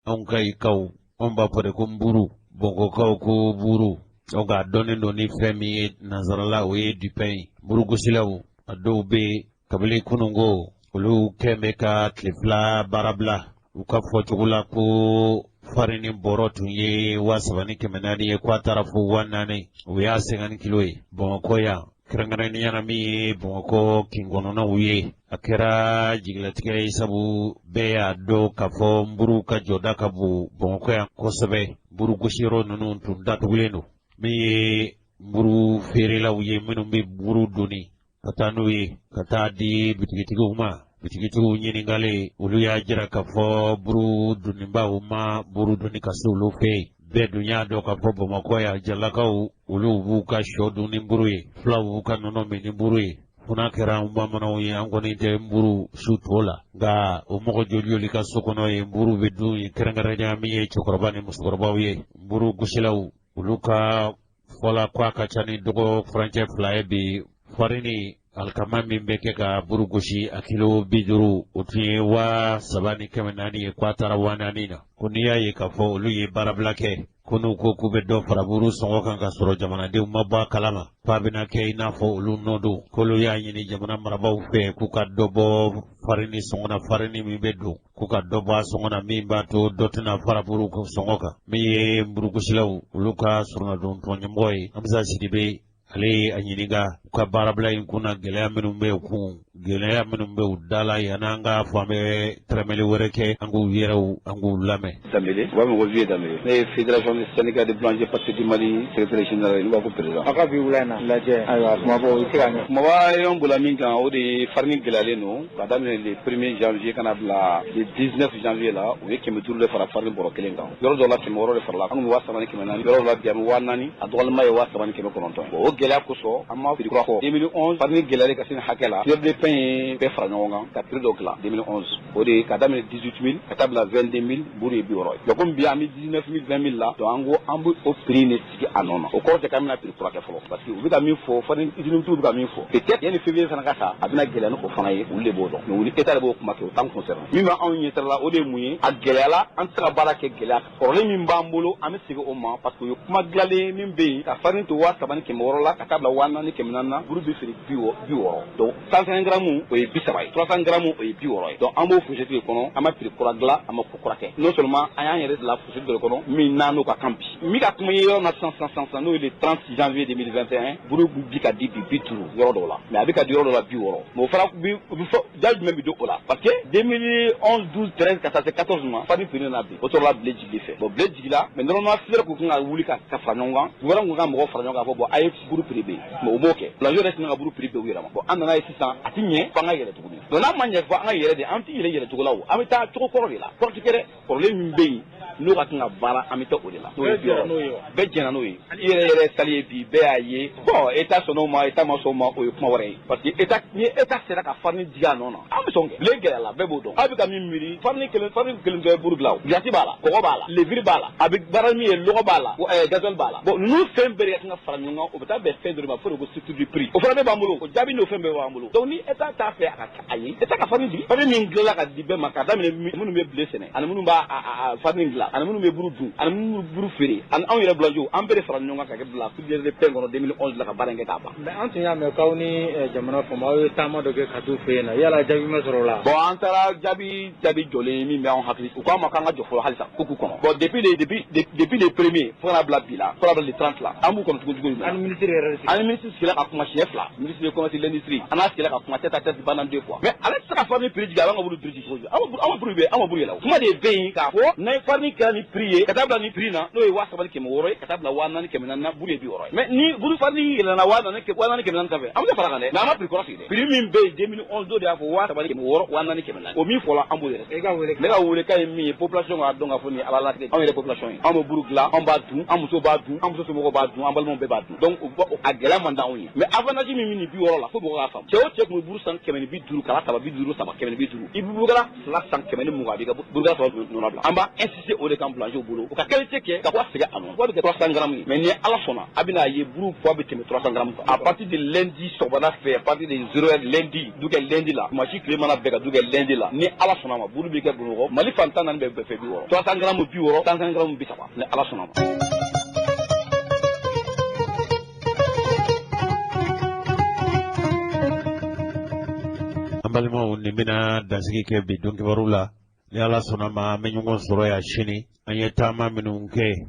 Anw ka ikaw, anw b'a fɔ de ko nburu, Bamakɔkaw ko buru. Donc a dɔnnen don ni fɛn min ye nansarala, o ye du pain ye. Burugosilaw, a dɔw bɛ yen kabini kununko, olu kɛn bɛ ka tile 2 baara bila. U ka fɔcogo la ko farini bɔrɔ tun ye 3400 ye, ko a taara fo 4000, o y'a 50 kilo ye. Bamakɔ yan, kɛrɛnkɛrɛnnenya la min ye Bamakɔ kin kɔnɔnaw ye, a kɛra jigilatigɛ ye, sabu bɛɛ y'a dɔn k'a fɔ nburu ka jɔda ka bon Bamakɔ yan kosɛbɛ. Buru gosiyɔrɔ ninnu tun datugulen don. Min ye nburu feerelaw ye, minnu bɛ buru doni ka taa n'u ye ka taa di bitigitigiw ma, bitigitigiw ɲininkalen, olu y'a jira k'a fɔ buru donibaw ma buru doni ka se olu fɛ yen. Bɛɛ dun y'a dɔn k'a fɔ Bamakɔ yan, jalakaw olu b'u ka sɔ dun ni buru ye, fulaw b'u ka nɔnɔ min ni buru ye. Fo n'a kɛra an bamananw ye, an kɔni tɛ nburu su to la. Nka o mɔgɔ joli joli ka so kɔnɔ yen nburu bɛ dun yen, kɛrɛnkɛrɛnnenya min ye cɛkɔrɔba ni musokɔrɔbaw ye. Nburu gosilaw, olu ka fɔ la ko a ka ca ni dɔgɔ furancɛ 2 ye bi, farini alikama min bɛ kɛ ka buru gosi, a kilo 50, o tun ye 3400 ye, ko a taara 4000 na. Ko n'i y'a ye k'a fɔ olu ye baarabila kɛ, ko n'u ko k'u bɛ dɔ fara buru sɔngɔ kan ka sɔrɔ jamanadenw ma bɔ a kalama, k'a bɛna kɛ i n'a fɔ olu nɔ don. K'olu y'a ɲini jamana marabaaw fɛ k'u ka dɔ bɔ farini sɔngɔ na, farini min bɛ don, k'u ka dɔ bɔ a sɔngɔ na, min b'a to dɔ tɛna fara buru sɔngɔ kan. Min ye burugosilaw olu ka soronadon tɔn ɲɛmɔgɔ ye, Hamza Sidibe, ale ye a ɲininka u ka baarabila in kun na, gɛlɛya minnu bɛ u kun, gɛlɛya minnu bɛ u da la. Yanni an k'a fɔ an bɛ tɛrɛmɛli wɛrɛ kɛ, an k'u yɛrɛw an k'u lamɛn. Danbele, u b'a fɔ ko Vieux Danbele. Ne ye Fédération des syndicats de boulangers pâtissiers du Mali secrétaire général ye, n'u b'a ko président. Aw ka bi wula in na lajɛ, ayiwa, kumabaw i bɛ se ka ɲɛ. Kumaba y'an bola min kan, o de ye farini gɛlɛyalen don ka daminɛ le 1er janvier ka na bila le 19 janvier la. U ye 500 de fara farini bɔrɔ kelen kan. Yɔrɔ dɔw la, 600 de farala. An kun bɛ 3400, yɔrɔ dɔw la bi an bɛ 4000, a dɔgɔlenba ye 3900. Bon, o gɛlɛya kosɔn an ma prix kura fɔ. 2011 farini gɛlɛyalen ka se nin hakɛ la, filière de pain ye bɛɛ fara ɲɔgɔn kan ka prix dɔ dilan 2011. O de ye ka daminɛ 18000 ka taa bila 22000, buru ye 60 ye. Donc komi bi an bɛ 19000, 20000 la, donc an ko an bɛ o prix de sigi a nɔ na. O kɔrɔ tɛ k'an bɛna prix kura kɛ fɔlɔ, parce que u bɛ ka min fɔ, farini usine tigiw bɛ ka min fɔ, peut-être yanni février fana ka sa, a bɛna gɛlɛya ni o fana ye. Olu de b'o dɔn, mais u ni état de b'o kuma kɛ, o t'an concerné. Min bɛ anw ɲɛ sira la, o de ye mun ye? A gɛlɛyala, an tɛ se ka baara kɛ gɛlɛya kɔrɔlen min b'an bolo, an bɛ segin o ma, parce que o ye kuma dilanlen min bɛ yen ka farini to 3600 la ka taa bila 4400 na, buru bɛ feere 60. Donc 150 grammes o ye 30 ye, 300 grammes o ye 60 ye. Donc an b'o fourchette de kɔnɔ, an ma prix kura dilan, an ma ko kura kɛ. Non seulement an y'an yɛrɛ bila fourchette dɔ de kɔnɔ min n'an n'o ka kan bi. Min ka kuma ye yɔrɔ na sisan sisan sisan, n'o ye le 30 janvier 2021, buru bi ka di bi 50 yɔrɔ dɔw la, mais a bɛ ka di yɔrɔ dɔw la 60. Mais o fana bi bɛ fɔ jaabi jumɛn bɛ don o la? Parce que 2011, 12, 13 ka taa se 14 ma, farini prix nana bin, o sɔrɔla blé jigili fɛ. Bon, blé jigila, mais normalement filière kun kan ka wuli ka fara ɲɔgɔn kan, gouvernement kun kan ka mɔgɔw fara ɲɔgɔn kan k'a fɔ bon, a ye buru prix bɛ yen, mais o m'o kɛ. Boulanger yɛrɛ tɛna ka buru prix bɛɛ u yɛrɛ ma. Bon, an nana ye sisan a ti ɲɛ f'an ka yɛlɛ tuguni. Donc n'a ma ɲɛ fɔ an ka yɛlɛ de, an ti yɛlɛ yɛlɛ cogo la o, an bɛ taa cogo kɔrɔ de la. Kɔrɔ ti kɛ dɛ, kɔrɔlen min bɛ yen n'o ka kan ka baara, an bɛ taa o de la. Bɛɛ jɛra n'o ye wa? Bɛɛ jɛra n'o ye. I yɛrɛ yɛrɛ sali ye bi, bɛɛ y'a ye. Bon, état sɔnn'o ma, état ma sɔn o ma, o ye kuma wɛrɛ ye. Parce que état, ni état sera ka farini jigin a nɔ na, an bɛ sɔn kɛ. Blé gɛlɛyala, bɛɛ b'o dɔn. Aw bɛ ka min miiri, farini kelen, farini kelen tɛ buru dilan o. Glace b'a la, kɔgɔ b'a la, levure b'a la, a bɛ baara min ye, lɔgɔ b'a la, gasoil b'a la. Bon, ninnu fɛn bɛɛ de ka kan ka fara ɲɔgɔn kan, o bɛ taa bɛn fɛn dɔ de ma, fo de ko structure du prix. O fana bɛɛ b'an bolo, o jaabi n'o fɛn bɛɛ b'an bolo. Donc ni état t'a fɛ a ka kɛ a ye, état ka farini jigin. Farini min dilanla ka di bɛɛ ma, ka daminɛ minnu bɛ blé sɛnɛ, ani minnu b'a farini dilan, ani minnu bɛ buru dun, ani minnu bɛ buru feere, ani anw yɛrɛ boulanger, an bɛɛ de fara ɲɔgɔn kan ka kɛ bila filière de pain kɔnɔ 2011 la ka baara in kɛ k'a ban. Mais an tun y'a mɛn k'aw ni jamana faama aw ye taama dɔ kɛ ka t'u fɛ yen nɔ, yala jaabi ma sɔrɔ o la? Bon, an taara jaabi jaabi jɔlen min bɛ anw hakili, u k'an ma k'an ka jɔ fɔlɔ halisa, k'u k'u kɔnɔ. Bon, depuis le premier fo ka na bila bi la, fo ka na bila le 30 la, an b'u kɔnɔ tugun tuguni. An ni ministre yɛrɛ de An ni ministre sigila ka kuma siɲɛ 2, ministre de commerce et de l'industrie, an n'a sigila ka kuma tête à tête pendant deux fois. Mais ale tɛ se ka farini prix jigin, a b'an ka buru prix jigin cogo di? An ka buru bɛ, an ka buru yɛlɛ. Kuma de bɛ yen k'a fɔ n'a ye farini kɛra ni prix ye ka taa bila ni prix na, n'o ye 3600 ye ka taa bila 4400 na, buru ye 60 ye. Mais ni buru farini yɛlɛnna 4400 sanfɛ, an bɛ fara kan dɛ, mais an ma prix kɔrɔ sigi dɛ. Prix min bɛ yen 2011 dɔ de y'a fɔ 3600, 4400, o min fɔla, an b'o yɛrɛ. E ka wele. Ne ka welekan ye min ye, population k'a dɔn k'a fɔ nin ye Ala latigɛ, anw yɛrɛ population ye, anw bɛ buru dilan, anw b'a dun, an muso b'a dun, an muso somɔgɔw b'a dun, an balimaw bɛɛ b'a dun. Donc a gɛlɛya man d'anw ye, mais avantage min bɛ nin 60 la, fo mɔgɔ k'a faamu. Cɛ o cɛ tun bɛ buru san 150, kala saba 50 saba 150, i bɛ burukala 2 san 120, a b'i ka burukala saba nɔnɔ bila. An b'a insister o de kan boulanger bolo, u ka qualité kɛ ka poids segin a nɔ, poids bɛ kɛ 300 grammes ye. Mais ni Ala sɔnna, a bɛna ye buru poids bɛ tɛmɛ 300 grammes kan à partir de lundi sɔgɔmada fɛ, à partir de 0 heure lundi, du kɛ lundi la, dimanche tile mana bɛn ka du kɛ lundi la, ni Ala sɔnna ma, buru bɛ kɛ Bamakɔ Mali fan 14 bɛɛ fɛ 60, 300 grammes 60, 150 grammes 30, ni Ala sɔnna ma. An balimaw, nin bɛna dansigi kɛ bi don kibaru la. Ni Ala sɔnna ma, an bɛ ɲɔgɔn sɔrɔ yan sini. An ye taama minnu kɛ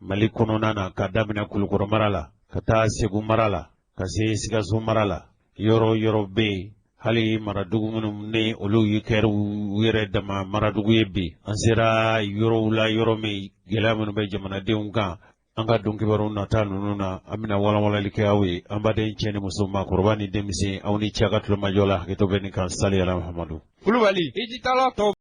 Mali kɔnɔna na, ka daminɛ Kulukɔrɔ mara la ka taa Segu mara la ka se Sikaso mara la, yɔrɔ yɔrɔ bɛ yen, hali maradugu minnu ni olu yi kɛra u yɛrɛ dama maradugu ye bi, an sera yɔrɔw la, yɔrɔ min gɛlɛya minnu bɛ jamanadenw kan. An ka don kibaru nata ninnu na, an bɛna walawalali kɛ aw ye. An baden cɛ ni muso, maakɔrɔba ni denmisɛn, aw ni ce a ka tulomajɔ la. Hakɛto bɛ nin kan. Sali ala Muhamadu. Kulubali i ji tala tɔ.